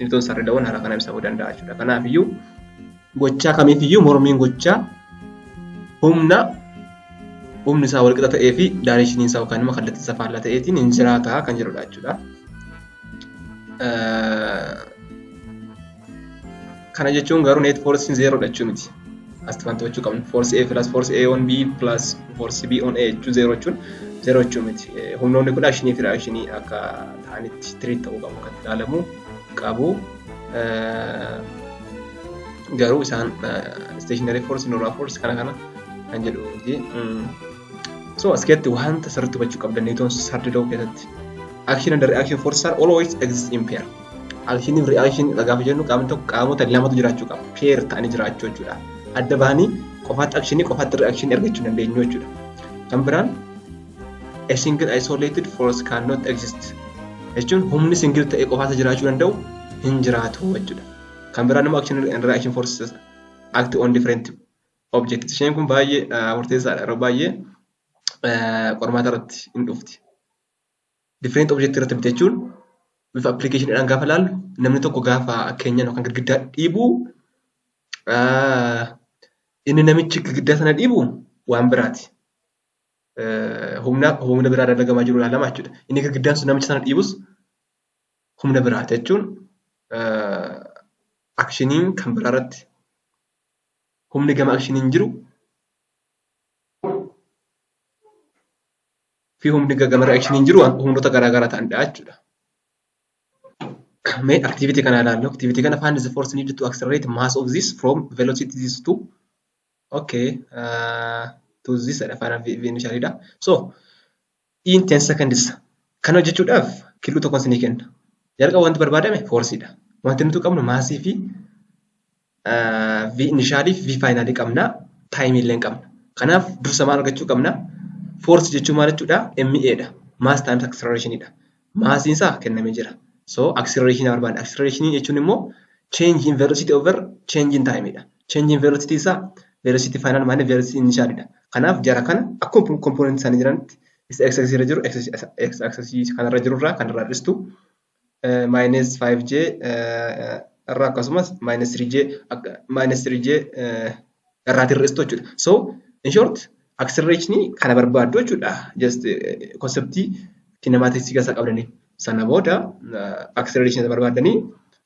Newton third lawwan haala kana ibsamuu danda'a jechuudha. Kanaaf iyyuu gochaa kamiif iyyuu mormiin gochaa humna humni isaa wal qixa ta'ee fi directioniin isaa yookaan immoo kallattii isaa faallaa ta'eetiin hin jiraata kan jedhudha jechuudha. Kana jechuun garuu net force zerodha jechuu miti. Asitti wanti gochuu qabnu force A plus force A on B plus force B on A jechuun zero jechuun zero jechuu miti. Humnoonni kun actionii fi reactionii akka ta'anitti treat ta'uu qabu, kan ilaalamuu qabu. Garuu isaan stationary force, normal force kana kana kan jedhu miti. So as keessatti wanta sirriitti hubachuu qabdan Newton third law keessatti action and reaction forces are always exist in pair. Action fi reaction gaafa jennu qaamni tokko qaamota lamatu jiraachuu qaba. Pair ta'anii jiraachuu jechuudha. Adda bahanii qofaatti actionii qofaatti reaction argachuu dandeenyu jechuudha. Kan biraan a single isolated force cannot exist jechuun humni single ta'ee qofaatti jiraachuu danda'u hin jiraatu jechuudha. Kan biraan immoo action and reaction forces act on different objects. Isheen kun baay'ee murteessaadha. Yeroo baay'ee qormaata irratti hin dhufti. Different object irratti miti jechuun bifa applicationiidhaan gaafa ilaallu namni tokko gaafa keenyan yookaan girgiddaa dhiibu inni namichi girgiddaa sana dhiibu waan biraati. Humna biraa dalagamaa jiru ilaalama jechuudha. Inni girgiddaan sun namicha sana dhiibus humna biraati jechuun actioniin kan biraa irratti humni gama actioniin jiru fi humni gama reactioniin jiru humnoota garaa garaa ta'anidha jechuudha. Mee activity kana ilaallu. Activity kana, find the force needed to accelerate mass of this from velocity this to, okay, to this dha, final v initial dha. So in 10 seconds kana hojjechuudhaaf clue tokko isinii kenna. Jalqaba wanti barbaadame forceiidha. Wanti nuti qabnu massii fi v initialii fi v finalii qabna. Timeii illee qabna. Kanaaf dursa maal argachuu qabna? Force jechuun maal jechuudha? MA dha. Mass times acceleration dha. Massiin isaa kennamee jira. So acceleration barbaadna. Acceleration jechuun immoo change in velocity over change in time dha. Change in velocity isaa velocity final minus velocity initial dha. Kanaaf jara kana akkuma component isaanii jiranitti isa x axis irra jiru x axis kanarra jiru irraa kanarraa hir'istu, minus 5j irraa akkasumas minus 3j minus 3j irraa hir'istu jechuudha. So in short acceleration kana barbaaddu jechuudha. Just conceptii kinematics keessa qabdanii. Sana booda acceleration barbaaddanii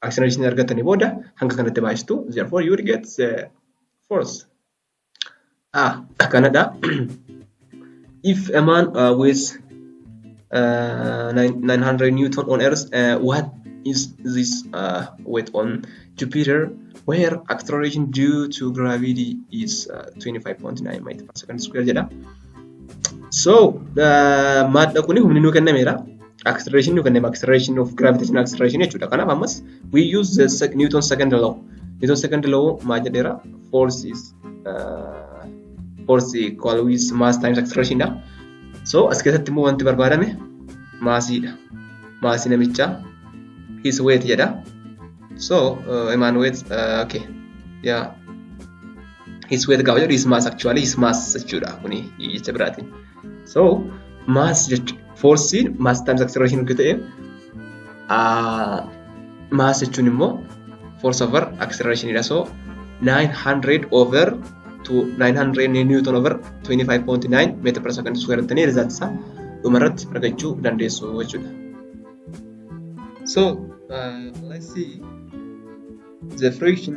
acceleration argatanii booda hanga kanatti baay'istu, therefore you will get the force. Ah, kanadha. If a man weighs 900 Newton on Earth, what is this weight on Jupiter, where acceleration due to gravity is 25.9 meter per second square jedha. So, maadha kuni humni nuu kennameera. Acceleration nuu kenname, acceleration of gravitational acceleration jechuudha. Kanaaf ammas we use the Newton second law. Newton second law maal jedheera? Force is force equal with mass times acceleration dha. So as keessatti immoo wanti barbaadame massiidha. Massii namichaa, his weight jedha. So a man weight, okay, yeah, His weight gaafa jedhu his mass, actually his mass jechuudha kuni jecha biraatiin. So mass jechuudha. Forcein mass times acceleration erga ta'e, mass jechuun immoo force over acceleration dha. So 900 over to 900 newton over 25.9 meter per second square jettanii result isaa dhumarratti argachuu dandeessu jechuudha. So let's see the friction,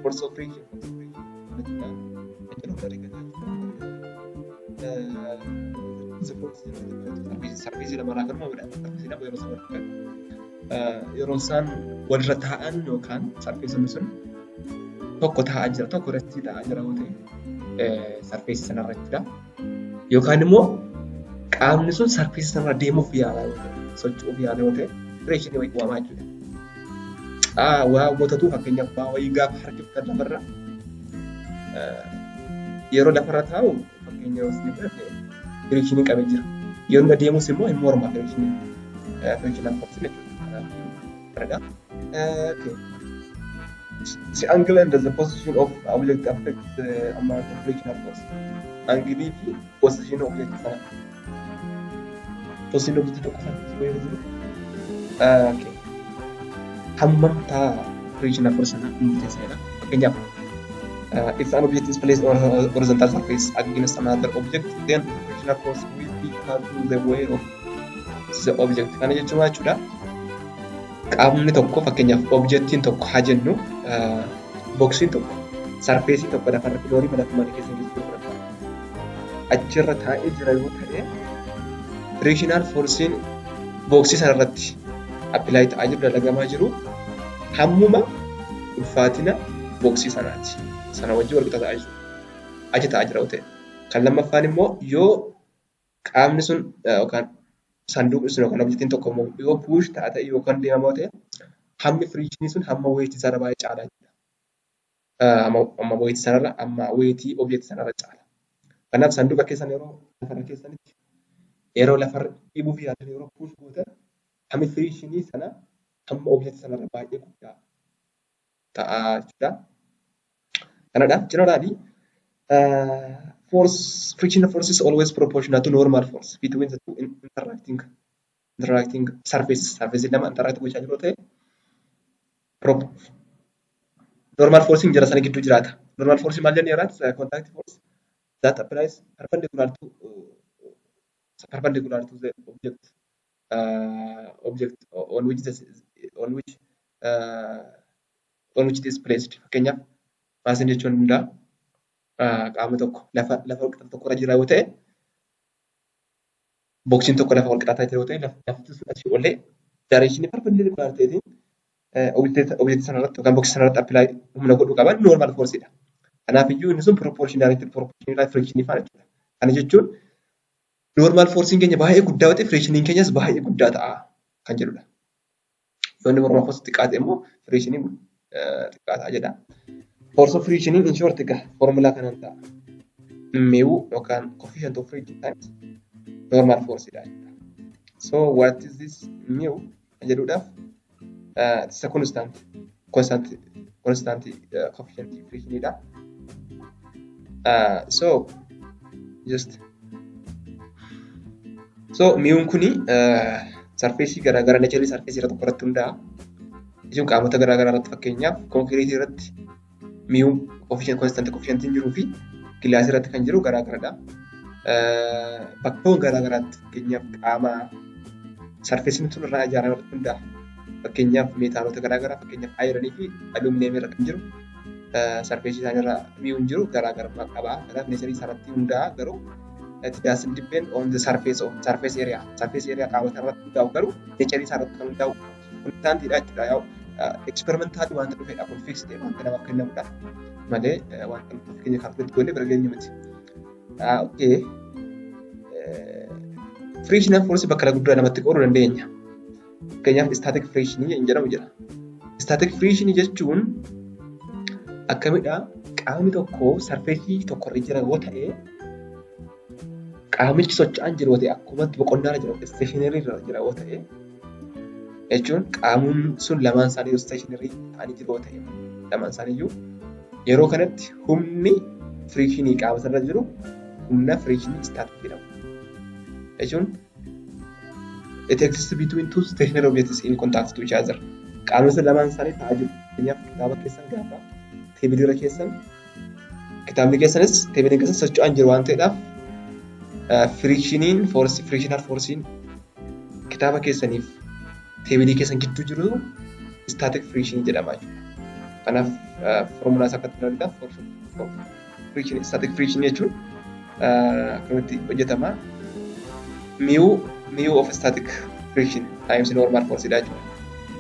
force of friction, force of friction jechuudha. The force surface lamarraa kan uumamudha. Surface lama yeroo isaan yeroo isaan walirra taa'an yookaan surface sun tokko taa'aa jira, tokko irratti taa'aa jira yoo ta'e, surface sanarra jechuudha. Yookaan immoo qaamni sun surface sanarra deemuuf yaalaa yoo ta'e, socho'uuf yaalaa yoo ta'e, friction wayii uumamaa jechuudha. Waa hawwatatu, fakkeenyaaf waa wayii gaafa harkiftan lafarra, yeroo lafarra taa'u, fakkeenya yoo isin fudhate, friction qabee jira. Yeroo inni adeemus immoo hin morma frictional force jechuudha. Kanaaf okay. The angle and the position of object affect the amount of frictional force. Angle fi position object sana. Position object tokko sana wayii jiru. Okay. Hammam ta'a frictional force sana murteessaadha. Fakkeenyaaf, if an object is placed on a horizontal surface against another object, then frictional force will be equal to the weight of the object. Kana jechuun maal jechuudha? Qaamni tokko, fakkeenyaaf objectiin tokko haa jennu, boxiin tokko surface tokko lafarra, floor mana mana keessa jiru fudhata. Achirra taa'ee jira yoo ta'e, frictional forcein box sanarratti apply ta'aa jiru, dalagamaa jiru, hammuma ulfaatina box sanaati. Sana wajjin wal qixa ta'aa jiru. Achi ta'aa jira yoo ta'e. Kan lammaffaan immoo yoo qaamni sun yookaan sanduuqni sun yookaan objectiin tokko immoo yoo push ta'a ta'e yookaan deemamaa ta'e, hammi friction sun hamma weight isaarra baay'ee caalaa jira. Hamma weight sanarra, hamma weight object sanarra caala. Kanaaf sanduuqa keessan yeroo lafarra keessanitti, yeroo lafarra dhiibuuf yaadan, yeroo push gootan, hammi friction sana hamma object sanarra baay'ee guddaa ta'a jechuudha. Kanadha. Generally, force frictional force is always proportional to normal force between the two interacting surfaces. Surface lama interact gochaa jiru ta'e, normal force jara sana gidduu jiraata. Normal force maal jennee irraa? Contact force that applies perpendicular to the object on which it is placed. Fakkeenyaaf massiin jechuun hundaa qaama tokko lafa walqixa tokko irra jira yoo ta'e, boxiin tokko lafa walqixxaataa jira yoo ta'e, lafti sun asii olee direction perpendicular ta'eetiin object sanarratti yookaan box sanarratti apply humna godhuu qaban normal forceidha. Kanaaf iyyuu inni sun proportionality, proportional friction faana jechuudha. Kana jechuun normal forcein keenya baay'ee guddaa yoo ta'e, frictioniin keenyas baay'ee guddaa ta'a kan jedhudha. Yoo inni normal force xiqqaa ta'e immoo, frictioniin xiqqaa ta'a jedha. Force of frictioniin in short egaa formulaa kanaan ta'a. Mu yookaan coefficient of friction times normal force dha jechuudha. So what is this mu kan jedhuudhaaf, it's a constant coefficient friction dha. So just so muun kuni surface garaagaraa, nature surface irra tokko irratti hundaa'a. Jechuun qaamota garaagaraa irratti, fakkeenyaaf concrete irratti muun coefficient, constant coefficientiin jiruu fi glass irratti kan jiru garaagaradha. Bakkeewwan garaagaraatti, fakkeenyaaf qaama surfaceiin sun irraa ijaarame irratti hundaa'a. Fakkeenyaaf metalota garaagaraa, fakkeenyaaf iron fi aluminum irra kan jiru, surface isaaniirra muun jiru garaagarummaa qaba. Kanaaf nature isaarratti hundaa'a, garuu it doesn't depend on the surface of surface area. Surface area qaamota irratti hundaa'u, garuu nature isaarratti kan hundaa'u constantiidha jechuudha. Yaa'u experimental wanta dhufedha kun, fix ta'e wanta namaaf kennamudha malee wanta fakkeenya calculate goonee bira geenyu miti. Okay. Frictional force bakka guddaa lamatti qooduu dandeenya. Fakkeenyaaf static friction jedhamu jira. Static friction jechuun akkamidha? Qaamni tokko surface tokkorra jira yoo ta'e, qaamichi socho'aan jiru yoo ta'e, akkumatti boqonnaarra jira, stationary irra jira yoo ta'e, jechuun qaamni sun lamaan isaanii stationary ta'anii jiru yoo ta'e, lamaan isaaniiyyuu yeroo kanatti humni Frictionii qaama sanarra jiru humna frictionii static jedhama. Jechuun it exists between two stationary objects in contact to each other. Qaamni sun lamaan isaanii taa'aa jiru. Fakkeenyaaf, kitaaba keessan gaafa teebilii irra keessan, kitaabni keessanis teebiliin keessan socho'aa jiru waan ta'eedhaaf, frictioniin force, frictional forceiin kitaaba keessaniif teebilii keessan gidduu jiru static friction jedhama jechuudha. Kanaaf foormulaa isaa akkatti ilaaludha. Friction, static friction jechuun akkamitti hojjetama? Mu of static friction times normal force dha jechuudha.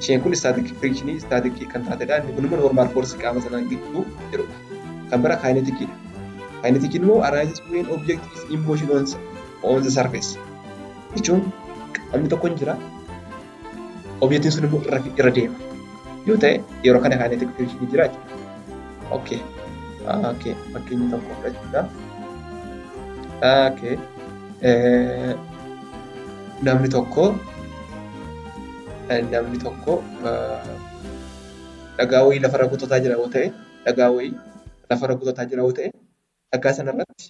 Isheen kun static friction static kan taatedha. Inni kun immoo normal force qaama sanaa gidduu jirudha. Kan biraa kinetic dha. Kinetic immoo arises when object is in motion on the surface. Jechuun qaamni tokko hin jira. Objectiin sun immoo irra deema. Yoo ta'e, yeroo kana kinetic friction jira jechuudha. Okay. Fakkeenya tokko fudhachuudhaaf. Okay. Namni tokko dhagaa wayii lafarra kutataa jira yoo ta'e, dhagaa wayii lafarra kutataa jira yoo ta'e, dhagaa sanarratti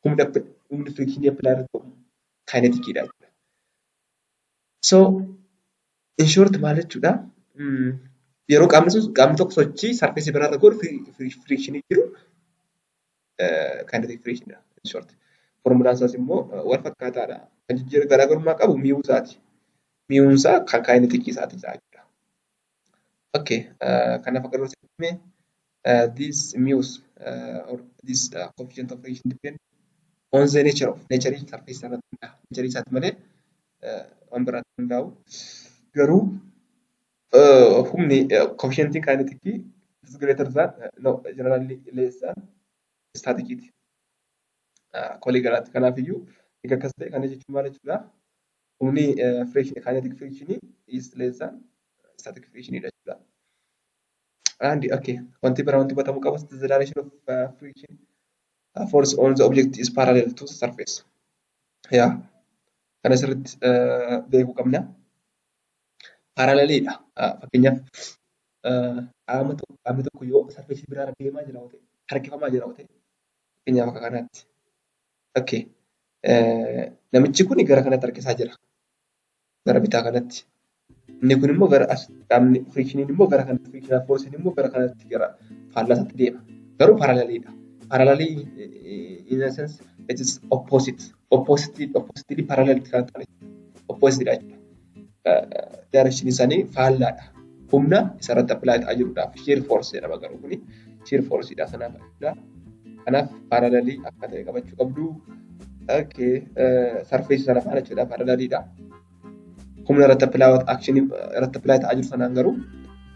humni frictionii apply irratti ta'u kineticiidha jechuudha. So in short maal jechuudha? Yeroo qaamni sun, qaamni tokko sochii surfaceii biraarra godhu, frictionii jiru kinetic frictionidha in short. Formulaan isaas immoo wal fakkaataadha. Kan jijjiirama garaagarummaa qabu mu'uu isaati. Mu'uun isaa kan kineticii isaati jechuudha. Okay, kanaaf akka dursame this mu's or this coefficient of friction depend on the nature of nature surface irratti hundaa'a. Nature isaati malee waan biraatti hundaa'u. Garuu humni coefficientiin kineticii is greater than, no, generally less than staticiiti. Akka walii galaatti. Kanaafiyyuu egaa akkas ta'e, kana jechuun maal jechuudha? Humni friction, kinetic friction is less than static friction dha jechuudha. And okay, wanti biraa wanti hubatamuu qabu, the direction of friction force on the object is parallel to the surface. Yeah. Kana sirriitti beekuu qabna. Paralleliidha. Fakkeenyaaf, qaama tokko, qaamni tokko yoo surface biraarra deemaa jira yoo ta'e, harkifamaa jira yoo ta'e, fakkeenyaaf akka kanaatti. Okay. Namichi kun gara kanatti harkisaa jira. Gara bitaa kanatti. Inni kun immoo gara as, qaamni frictioniin immoo gara kanatti, frictional forcein immoo gara kanatti, gara faallaa isaatti deema. Garuu paralleliidha. Parallelii in a sense it is opposite. Opposite, oppositely parallel kan ta'an, opposite dha jechuudha. Direction isaanii faallaadha. Humna isarratti apply ta'aa jiruudhaaf shear force jedhama, garuu kuni shear force dha sanaaf jechuudha. Kanaaf parallelii akka ta'e qabachuu qabdu. Okay. Surface sana faana jechuudha, paralleliidha. Humna irratti apply, action irratti apply ta'aa jiru sanaan garuu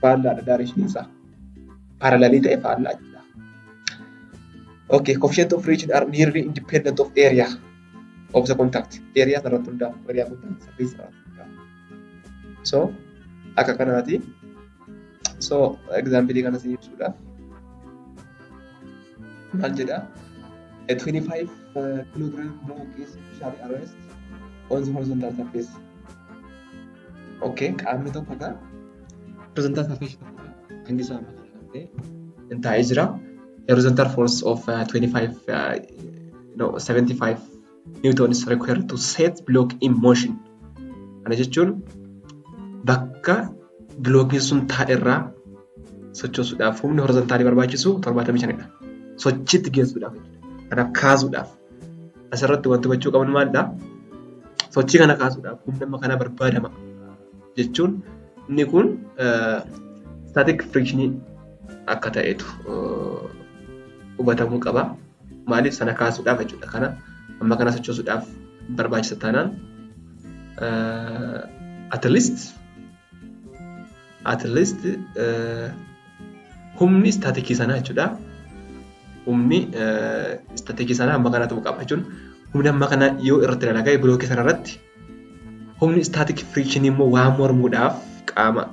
faallaadha direction isaa. Parallelii ta'e faallaa jechuudha. Okay, coefficient of friction are nearly independent of area of the contact. Area irratti hundaa'u, area contact surface irratti hundaa'u. So, akka kanaati. So, example kana isin ibsuudhaaf maal jedhaa? A 25 kilogram block is initially at rest on the horizontal surface. Okay, qaamni tokko egaa horizontal surface tokko hangi isaa amma kana kan ta'e hin taa'ee jira. A horizontal force of 25, no, 75 newton is required to set block in motion. Kana jechuun bakka blockiin sun taa'e irraa sochoosuudhaaf humni horizontalii barbaachisu 75dha. Sochiitti geessuudhaaf jechuudha. Kanaaf kaasuudhaaf. Asirratti wanti hubachuu qabnu maalidhaa? Sochii kana kaasuudhaaf humni amma kana barbaadama jechuun inni kun static frictionii akka ta'etu hubatamuu qaba. Maaliif? Sana kaasuudhaaf jechuudha. Kana amma kana sochoosuudhaaf barbaachisa taanaan, at least humni staticii sanaa jechuudha. Humni staticii sanaa amma kana ta'uu qaba jechuun, humni amma kana yoo irratti dalagee blockii sana irratti, humni static frictionii immoo waan mormuudhaaf, qaama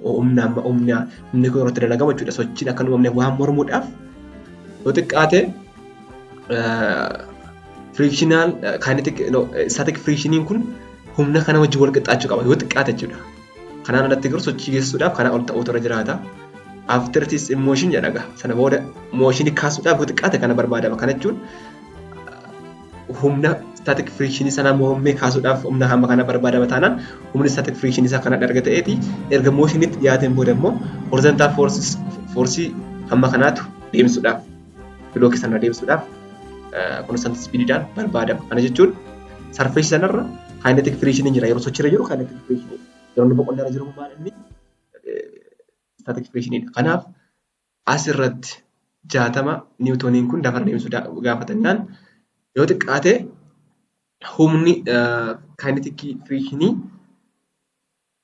humna amma humni kun irratti dalagamu jechuudha. Sochiin akka hin uumamneef waan mormuudhaaf, yoo xiqqaate frictional kinetic, no, static frictioniin kun humna kana wajjin wal qixxaachuu qaba yoo xiqqaate jechuudha. Kanaan alatti garuu sochii geessuudhaaf kanaa ol ta'uutu irra jiraata. After it is in motion jedha egaa. Sana booda motion kaasuudhaaf xiqqaate kana barbaadama. Kana jechuun humna static friction sana mormee kaasuudhaaf humna hamma kana barbaadama taanaan, humni static friction isaa kana erga ta'eeti, erga motionitti dhiyaateen booda immoo horizontal force hamma kanaatu deemsuudhaaf, blockii sana deemsuudhaaf constant speediidhaan barbaadama. Kana jechuun surface sanarra kinetic friction jira. Yeroo sochiirra jiru kinetic friction. Yeroo inni boqonnaarra jiru maal inni? Static friction. Kanaaf asirratti 60 newtoniin kun lafarra deemsuu gaafatannaan, yoo xiqqaate humni kinetic frictionii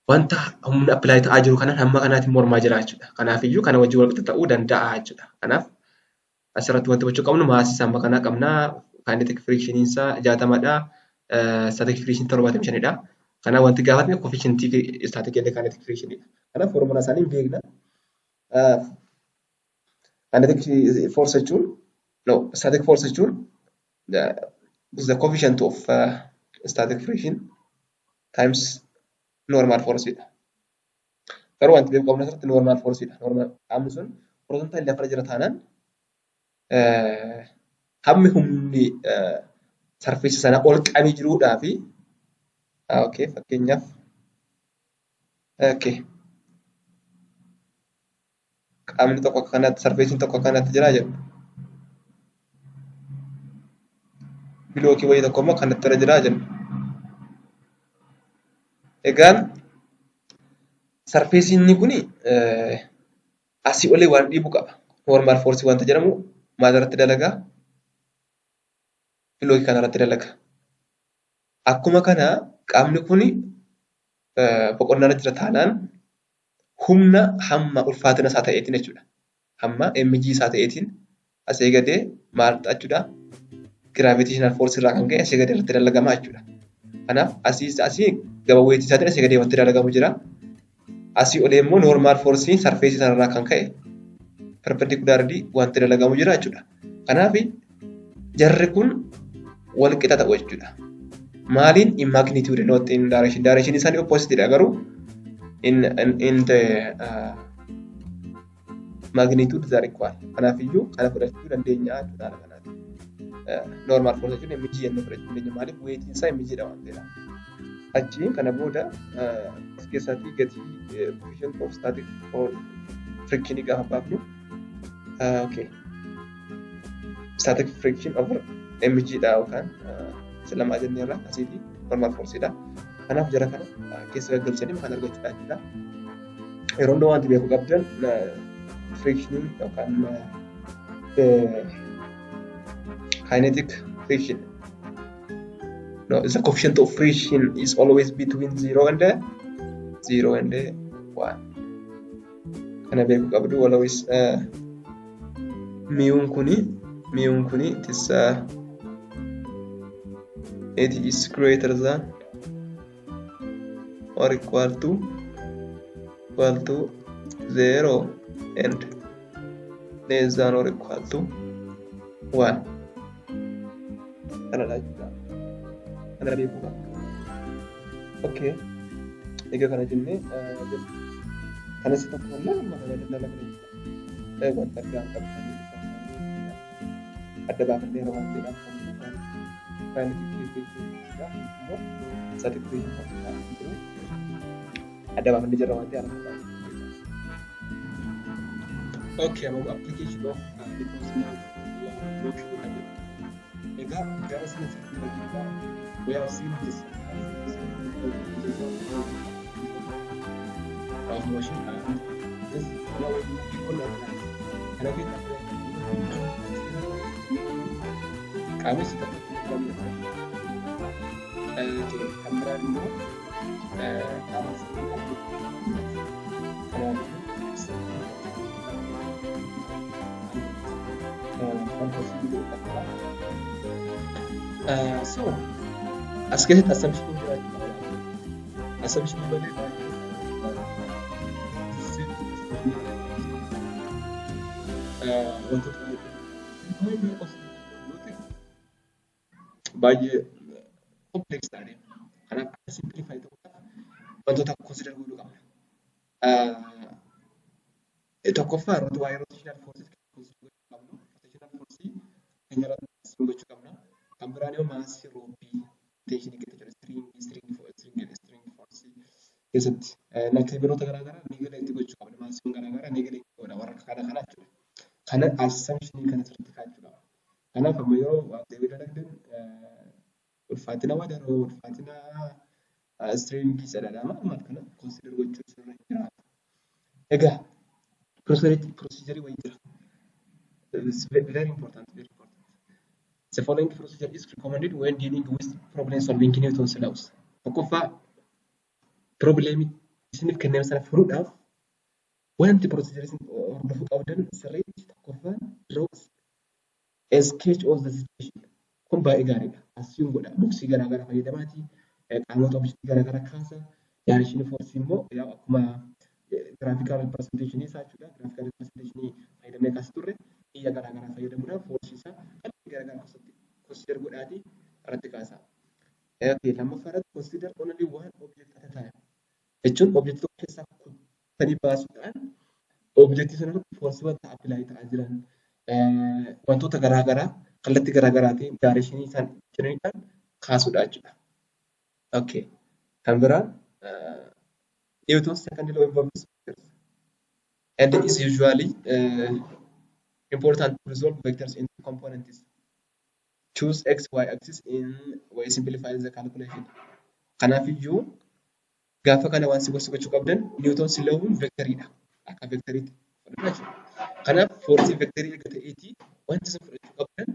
wanta humna apply ta'aa jiru kanaan hamma kanaatiin mormaa jira jechuudha. Kanaafiyyuu kana wajjin wal qixa ta'uu danda'a jechuudha. Kanaaf asirratti wanti hubachuu qabnu massii isaa hamma kanaa qabna. Kinetic frictioniin isaa 60dha. Static friction 75dha. Kanaaf wanti gaafatame coefficientii static and kinetic frictionidha. Kanaaf foormulaa isaanii hin beekna. Kinetic force jechuun, no, static force jechuun the coefficient of static friction times normal force dha. Garuu wanti beekuu qabnu asirratti normal force dha. Normal qaamni sun horizontal lafarra jira taanaan, hammi humni surface sana ol qabee jiruudhaa fi, okay, fakkeenyaaf, okay, qaamni tokko akkanatti, surfaceiin tokko akkanatti jira jedhu. Blockii wayii tokko immoo akkanatti irra jira jennu. Egaan surfaceiin kuni asii olee waan dhiibu qaba. Normal force wanta jedhamu maal irratti dalagaa? Blockii kana irratti dalaga. Akkuma kana qaamni kuni boqonnaa jira taanaan, humna hamma ulfaatina isaa ta'eetiin jechuudha. Hamma mg isaa ta'eetiin asii gadee maal ta'a jechuudha? Gravitational force irraa kan ka'e asii gadee irratti dalagamaa jechuudha. Kanaaf asii gama weightii isaatiin asii gadee wanti dalagamu jira. Asii olee immoo normal forceiin surfaceii sanarraa kan ka'e perpendicularly wanti dalagamu jira jechuudha. Kanaaf jarri kun wal qixa ta'u jechuudha. Maaliin? In magnitude, not in direction. Direction isaanii opposite dha, garuu in the magnitude they are equal. Kanaaf iyyuu kana fudhachuu dandeenya jechuudha haala kanaati. Normal force jechuun mg jennee fudhachuu dandeenya. Maaliif? Weightiin isaa mg dha waan ta'eedha. Achiin kana booda as keessatti gatii coefficient of static friction gaafa baafnu, okay, static friction over mg dha yookaan isa lamaa jenneerra, asiitii normal force dha. Kanaaf jara kana keessa gaggalchanii kan argachuudha jechuudha. Yeroo hundaa wanti beekuu qabdan friction yookaan kinetic friction. No, the coefficient of friction is always between 0 and 1. Kana beekuu qabdu always. Miyuun kuni it is greater than or equal to 0 and less than or equal to 1. Kanadha jechuudha. Kana beekuu qabdu. Okay. Egaa kana jennee kanas tokko illee amma kana daldala kana jechuudha. Wanta addaan qabtanii adda baafannee yeroo waan ta'eedhaaf kan kinetic friction immoo static friction kan jiru adda baafannee jirra waan ta'eef. Okay, about application of Newton's law motion kan jedhu. Egaa gara sana sirrii, we have seen this of motion and this now we on organize. Kana keessa qaamni tokko kan biraan immoo qaama kanaaf wanta sibiila. So as keessatti assumption jiraachuu qaba. Assumption malee baay'ee wantoota baay'ee baay'ee complex ta'anii. Kanaaf akka simplify ta'uudhaaf wantoota consider godhuu qabna. Tokkoffaa irratti waa'ee rotational force gochuu qabnu. Rotational force keenya irratti gochuu qabna. Kan biraan immoo maasii ropeii tensionii keessa jira. String force keessatti nakkeebiroota garaagaraa neglect gochuu qabna. Maasiiwwan garaagaraa neglect godha warra kana kana jechuudha. Kana assumptionii kana sirriitti kaa'achuu qaba. Kanaaf amma yeroo waan ta'eef dalagdan ulfaatina wadaroo, ulfaatina stringii sadadhama maal kana consider gochuu sirra jiraata. Egaa procedure wayii jira. It's very important, very important. The following procedure is recommended when dealing with problem solving Newton's laws. Tokkoffaa, problemii isiniif kenname sana furuudhaaf wanti procedure isin hordofuu qabdan sirriitti, tokkoffaan, draw a sketch of the situation. Kun baay'ee gaariidha. Assume godha. Boxii garaagaraa fayyadamaati. Qaamota objectii garaagaraa kaasa. Direction force immoo yaa akkuma graphical representation isaa jechuudha. Graphical representation fayyadamnee kaasa turre, xiyya garaagaraa fayyadamuudhaan force isaa kallattii garaagaraa keessatti consider godhaatii irratti kaasa. Lammaffaa irratti, consider only one object at a time. Jechuun objectii tokko keessaa kuttanii baasuudhaan objectii sana irratti force wanta apply ta'aa jiran wantoota garaagaraa kallattii garaagaraatiin directionii isaan jiraniidhaan kaasuudha jechuudha. Okay. Kan biraan, Newton's second law involves vectors and is usually important to resolve vectors into components. Choose x, y axis in way simplifies the calculation. Kanaafiyyuu gaafa kana waan si gochuu qabdan, Newton's law'n vectoriidha. Akka vectoriitti fudhanna jechuudha. Kanaaf forceii vectorii erga ta'eetii, wanti isin fudhachuu qabdan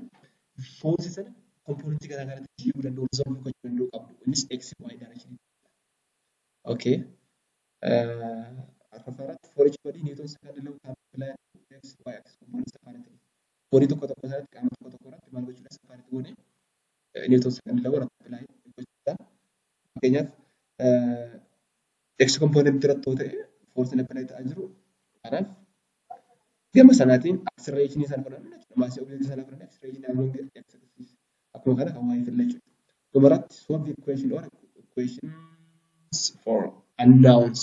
forceii sana componentii garaa garaatti hiikuu danda'u, resolve gochuu danda'u qabdu. Innis x, y direction. Okay. Arfaffaa irratti, for each body, Newton's second law can apply to x, y axis components separately. Body tokko tokko isaatti, qaama tokko tokko irratti maal gochuudha? Separate goone Newton's second law irratti apply gochuudha. Fakkeenyaaf, x component irratti yoo ta'e forcein apply ta'aa jiru, kanaaf gama sanaatiin acceleration sana fudhanna jechuudha. Maasii objectii sana fudhanna, acceleration along x axis, akkuma kana kan y fidna jechuudha. Dhumarratti, solve the equation or equations for unknowns.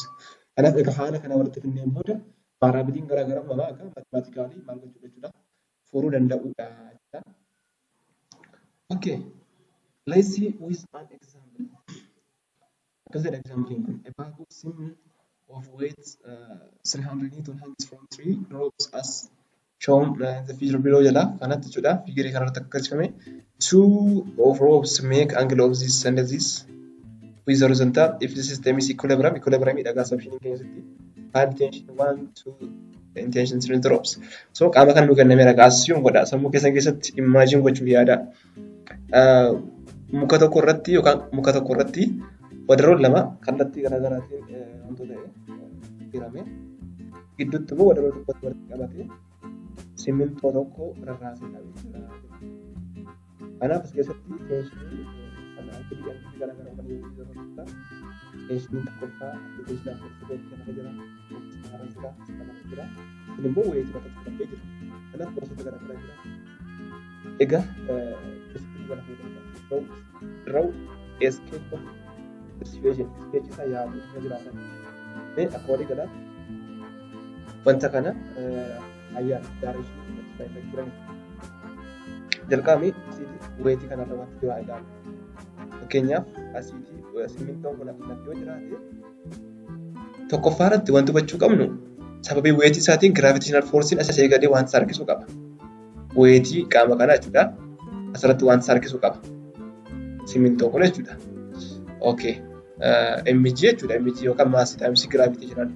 Kanaaf egaa haala kana walitti fidneen booda variableiin garaa garaa uumamaa akka mathematically maal gochuudha jechuudha, furuu danda'uudha jechuudha. Okay, let's see with an example. Akkas jedha example kun: a bag of cement of weight 300 Newton hangs from three ropes as shown in the figure below jedha. Kanatti jechuudha. Figure kanarratti akka agarsiifame, two of ropes make angle of this and this with horizontal. If the system is equilibrium, equilibrium dha assumption keessatti, find tension 1, 2 and tension 3 ropes. So qaama kan nu kennameera, assume godha, sammuu keessan keessatti imagine gochuuf yaada. Muka tokko irratti yookaan muka tokko irratti wadaroon lama kallattii garaagaraatiin wantoota hirame, gidduutti immoo wadaroo tokkotti walitti qabatee simmintoo tokko rarraasee qabee jira. Kanaaf as keessatti tensionii kan angleii angleii garaagaraa uumanii yeroo jira. Tensioniin tokkoffaa tensionii afur kanarra jira, kanarra jira, kanarra jira. Kun immoo weightii matatti fudhatee jira. Kanaaf gosoota garaagaraa jira. Egaa keessatti kana fayyadamuudhaan draw a sketch of the situation, sketch isaa yaaduu irra jiraatan. Mee akka walii galaatti wanta kana ayyaana directionii jiran jalqabame asiitii weightii kanarra wanti jiru haa ilaallu. Fakkeenyaaf, asiitii simmintoon kun akkanatti yoo jiraate, tokkoffaa irratti wanti hubachuu qabnu sababii weightii isaatiin gravitational forceiin asii eegalee wanta harkisuu qaba. Weightii qaama kanaa jechuudha. Asirratti wanta harkisuu qaba. Simmintoo kun jechuudha. Okay. Mg jechuudha. Mg yookaan massii times gravitational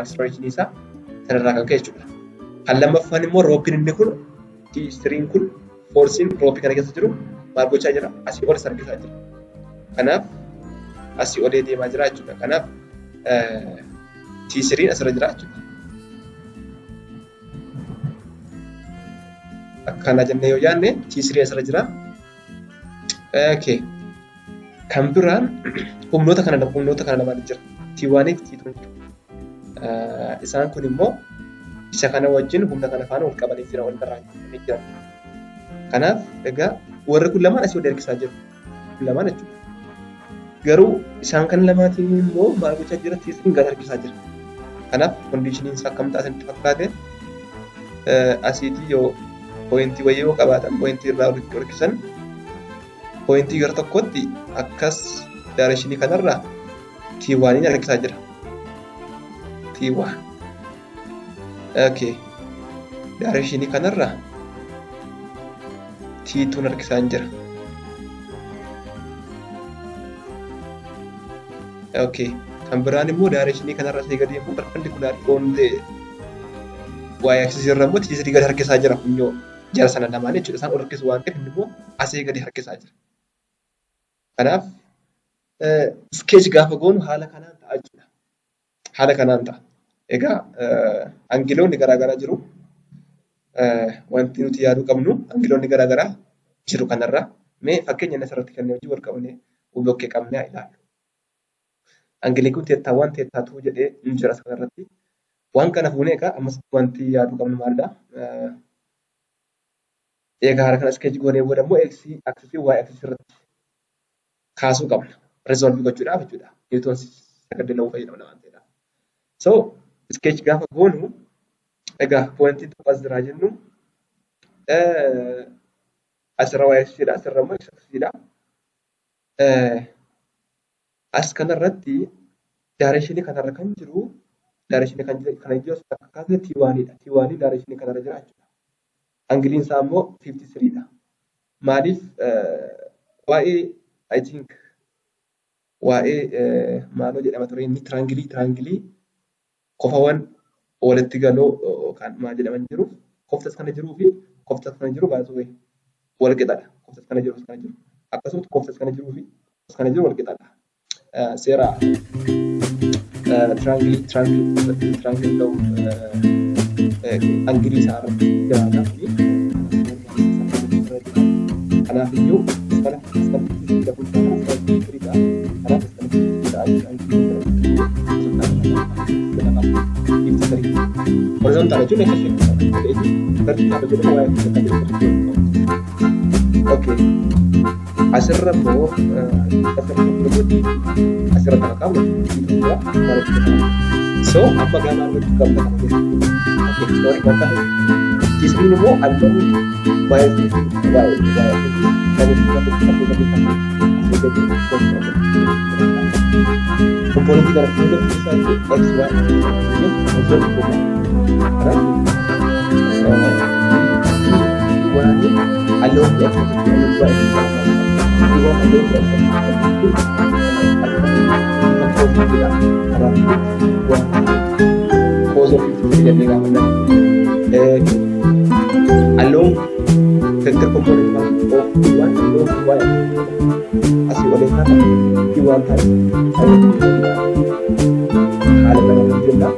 acceleration isaa sanarraa kan ka'e jechuudha. Kan lammaffaan immoo ropeiin inni kun, T3 kun, forceiin ropeii kana keessa jiru maal gochaa jira? Asii ol harkisaa jira. Kanaaf asii olee deemaa jira jechuudha. Kanaaf T3 asirra jira jechuudha. Akkana jennee yoo yaadne, T3 asirra jira. Okay. Kan biraan humnoota kana lamaan jira. T1 fi T2 jiru. Isaan kun immoo isa kana wajjin humna kana faana wal qabanii jiran, wal irraa jiran. Kanaaf egaa warri kun lamaan asii ol harkisaa jiru. Kun lamaan jechuudha. Garuu isaan kan lamaatiin immoo maal gochaa jira? T3 gad harkisaa jira. Kanaaf conditioniin isaa akkam ta'a isinitti fakkaate? Asiitii yoo pointii wayii yoo qabaatan, pointii irraa harkisan, pointii gara tokkotti akkas directionii kanarraa T1 harkisaa jira. T1. Okay. Directionii kanarraa T2 harkisaa jira. Okay. Kan biraan immoo directionii kanarra asii gadi immoo perpendicular on the y axis irra immoo T3 gadi harkisaa jira funyoo jara sana lamaan jechuudha. Isaan ol harkisu waan ta'eef inni immoo asii gadi harkisaa jira. Kanaaf sketch gaafa goonu haala kanaan ta'a jechuudha. Haala kanaan ta'a. Egaa angleoonni garaagaraa jiru. Wanti nuti yaaduu qabnu angleoonni garaagaraa jiru kanarra. Mee fakkeenya inni asirratti kennee hojii wal qabnee bukkee qabnee haa ilaallu. Angleiin kun theta 1, theta 2 jedhee ni jira asirratti. Waan kana fuunee egaa ammas wanti yaaduu qabnu maalidha? Egaa haala kana sketch goonee booda immoo x axisii, y axisii irratti kaasuu qabna. Resolve gochuudhaaf jechuudha. Newton second law fayyadamna waan ta'eedhaaf. So sketch gaafa goonu egaa pointiin tokko as jira jennu, asirra y axisiidha, asirra immoo x axisiidha. As kanarratti directionii kanarra kan jiru, directionii kana jiru akka kaasne T1dha. T1 directionii kanarra jira jechuudha. Angleiin isaa immoo 53 dha. Maaliif waa'ee, I think, waa'ee maaloo jedhama ture inni triangleii kofawwan walitti galoo yookaan maal jedhaman jiru, koftas kana jiruu fi koftas kana jiru baay'ee wal qixadha. Koftas kana jiru, kana jiru, akkasumas koftas kana jiruu fi koftas kana jiru wal qixadha. Seera triangleii law angleii isaa irratti jiraata. Kanaaf iyyuu kana kana 53 dha. Kanaaf kana 53 dha. 53. Horizontal jechuun akka ishee vertical jedhamu waa'ee vertical. Okay. Asirra immoo asirra immoo asirra kana qabnu jira. So amma gaa maal gochuu qabna kana keessatti? Okay, sorry, bakka T3 immoo along y y y kan gadi componentii kana fuula isaatti x y observe godha. Kanaaf T1 along x along y T1 along x kanaaf cos of 53 jennee gaafanna. Along vector component of T1 along y asii olee kana T1 times haala kana hojjenna.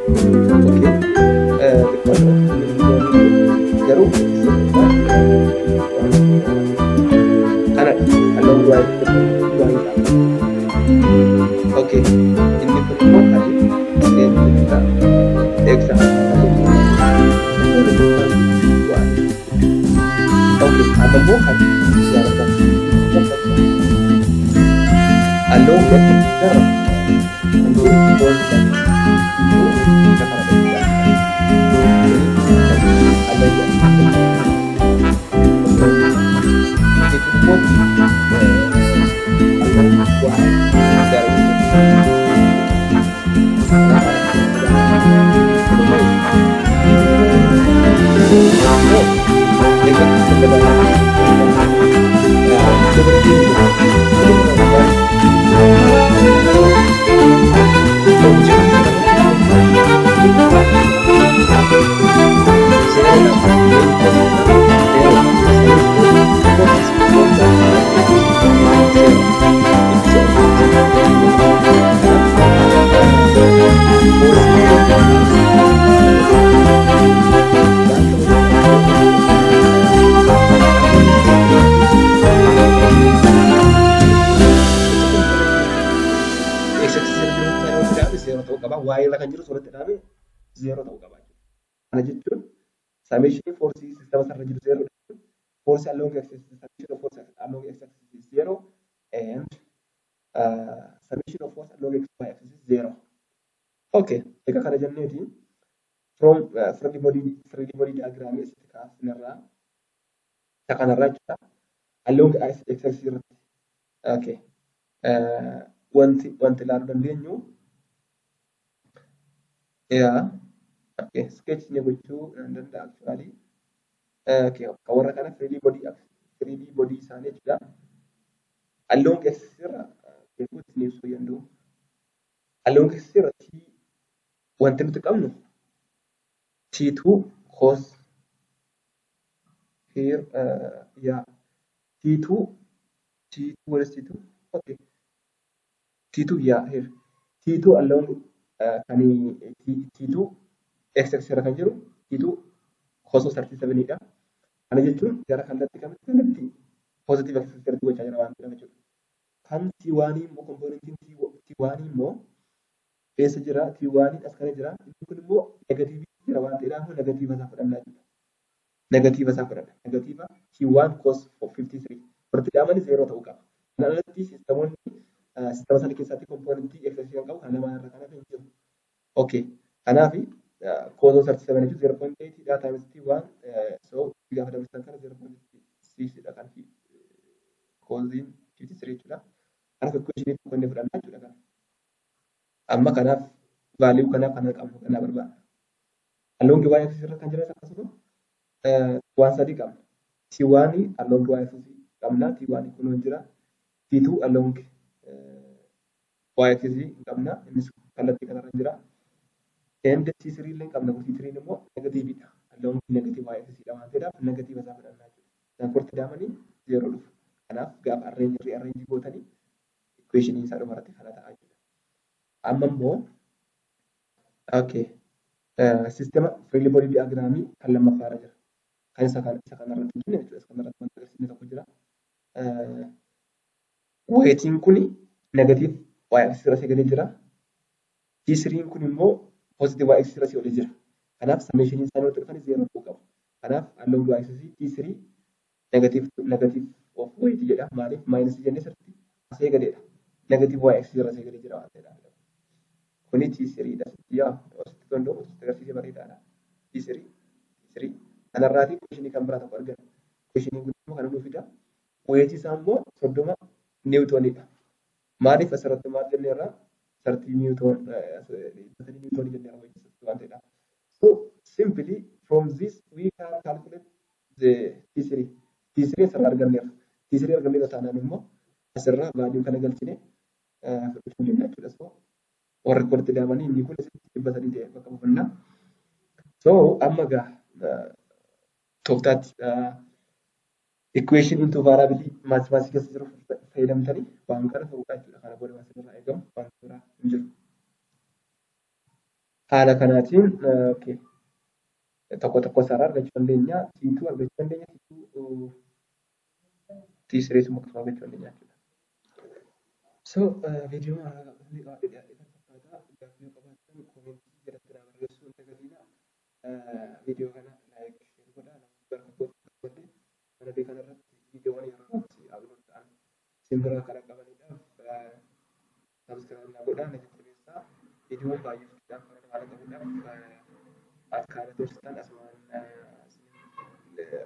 Okay. Xiqqoo garuu kanadha. Along y T1 ta'a. Okay. Inni kun immoo kan theta x y. Okay. Amma immoo kan yaa barbaadu. Along x gara along constant isa kana jechuudha. Along inni kun immoo along y direction. Zeeroo ta'uu qaba. Y irra kan jiru walitti dhaame zeeroo ta'uu qaba. Kana jechuun summation force system sarara jiru zeeroo, force along x, summation of force along x axis is zero and summation of force along x y axis is zero. Okay, egaa kana jenneeti from free body diagram asitti kaasnerraa, isa kanarraa jechuudha. Along x axis irratti, okay, wanti ilaaluu dandeenyu, yaa, okay, sketch ni gochuu nan danda'a actually. Okay, warra kana 3D body isaanii jechuudha. Along x irra beekuutti ni ibsuu danda'u. Along x irratti wanti nuti qabnu T2 cos here, yeah, T2, T2, what is T2? Okay, T2, yeah, here T2 along kan T2 x x irra kan jiru T2 cos of 37 dha. Kana jechuun gara kallattii kamitti? Kallattii positive x irratti gochaa jira waan ta'eef jechuudha. Kan T1 immoo, componentiin T1 immoo eessa jira? T1 as kana jira. Inni kun immoo negatiivii jira waan ta'eedhaaf negatiiva isaa fudhannaa jechuudha. Negatiiva isaa fudhadha. Negatiiva T1 cos of 53. Walitti hidhamanii zeeroo ta'uu qaba. Kana alatti siistamoonni siistama sana keessatti componentii x kan qabu kan lamaan irra kan hafe hin jiru. Okay. Kanaaf cos of 37 jechuun 0.8 dha times T1, so gaafa dabarsan kana 0.6 dha kan cosine 53 jechuudha. Kanaaf equation tokko inni fudhannaa jechuudha kana. Amma kanaaf value kanaaf kana qabnu kana barbaadna. Along y axis irra kan jiran akkasuma waan sadii qabna. T1 along y axis qabna. T1 kun jira. T2 along y axis qabna. Innis kallattii kanarra jira. And T3 illee qabna. T3 immoo negatiividha. Along negative y axis dha waan ta'eedhaaf negatiiva isaa fudhannaa jechuudha. Isaan walitti hidhamanii zeeroo dhufu. Kanaaf gaafa arrange rearrange gootanii equation isaa dhumarratti kana ta'a jechuudha. Amma immoo, okay, sistema free body diagramii kan lammaffaarra jira. Kan isa kanarratti hin jechuudha. Isa kanarratti wanti agarsiisne tokko jira. Weightiin kuni negative y axis irra galee jira. T3 kun immoo positive y axis irra olee jira. Kanaaf summation isaanii walitti dhufanii zeeroo ta'uu qabu. Kanaaf along y axis T3 negative of weight jedha. Maaliif minus jennee sirriitti asii gadeedha. Negative y axis irra asii galee jira waan ta'eedhaaf. Kuni T3 dha. Yaa, asitti danda'u asitti agarsiisee bareedaadha. T3, T3 kanarraatii equation kan biraa tokko arganna. Equation kun immoo kana nuu fida. Weight isaa immoo 30 niwutoonidha. Maaliif asirratti maal jenneerra? 30 newton, 3 niwutoonii jenneerra weight waan ta'eedhaaf. So simply from this we can calculate the T3. T3 asirraa arganneerra. T3 arganneerra taanaan immoo asirraa value kana galchine fudhachuu dandeenya jechuudha. So warri walitti daamanii inni kun asitti 300 ta'e bakka buufannaa. So amma gaa tooftaatti equation into variable mathematics keessa jiru fayyadamtanii waan kana furuudha jechuudha. Kana booda waan sirraa eegamu waan biraa hin jiru. Haala kanaatiin, okay, tokko tokko isaarraa argachuu dandeenya. T2 argachuu dandeenya. T2, T3 immoo akkasuma argachuu dandeenya jechuudha. So viidiyoo inni qabaatee dhiyaate kan fakkaata. Gaaffii yoo qabaattan commentii jalatti naa barreessuu hin dagatinaa. Viidiyoo kana like, share godhaa. Namoonni dargaggoota kanadee kanarratti viidiyoowwan yeroo irratti upload ta'an isin biraa kan qabaniidhaaf subscribe naa godhaa, na jajjabeessaa. Viidiyoon baay'ee fidhaan kan haala qabuudhaaf akka haala tursitan asumaan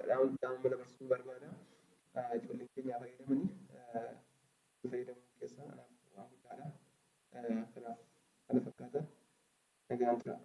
dhaamuma dabarsuu barbaada. Ijoolleen keenya fayyadamanii fayyadamuu keessaa anaaf waan guddaadha. Kanaaf kana fakkaata. Nagaan tura.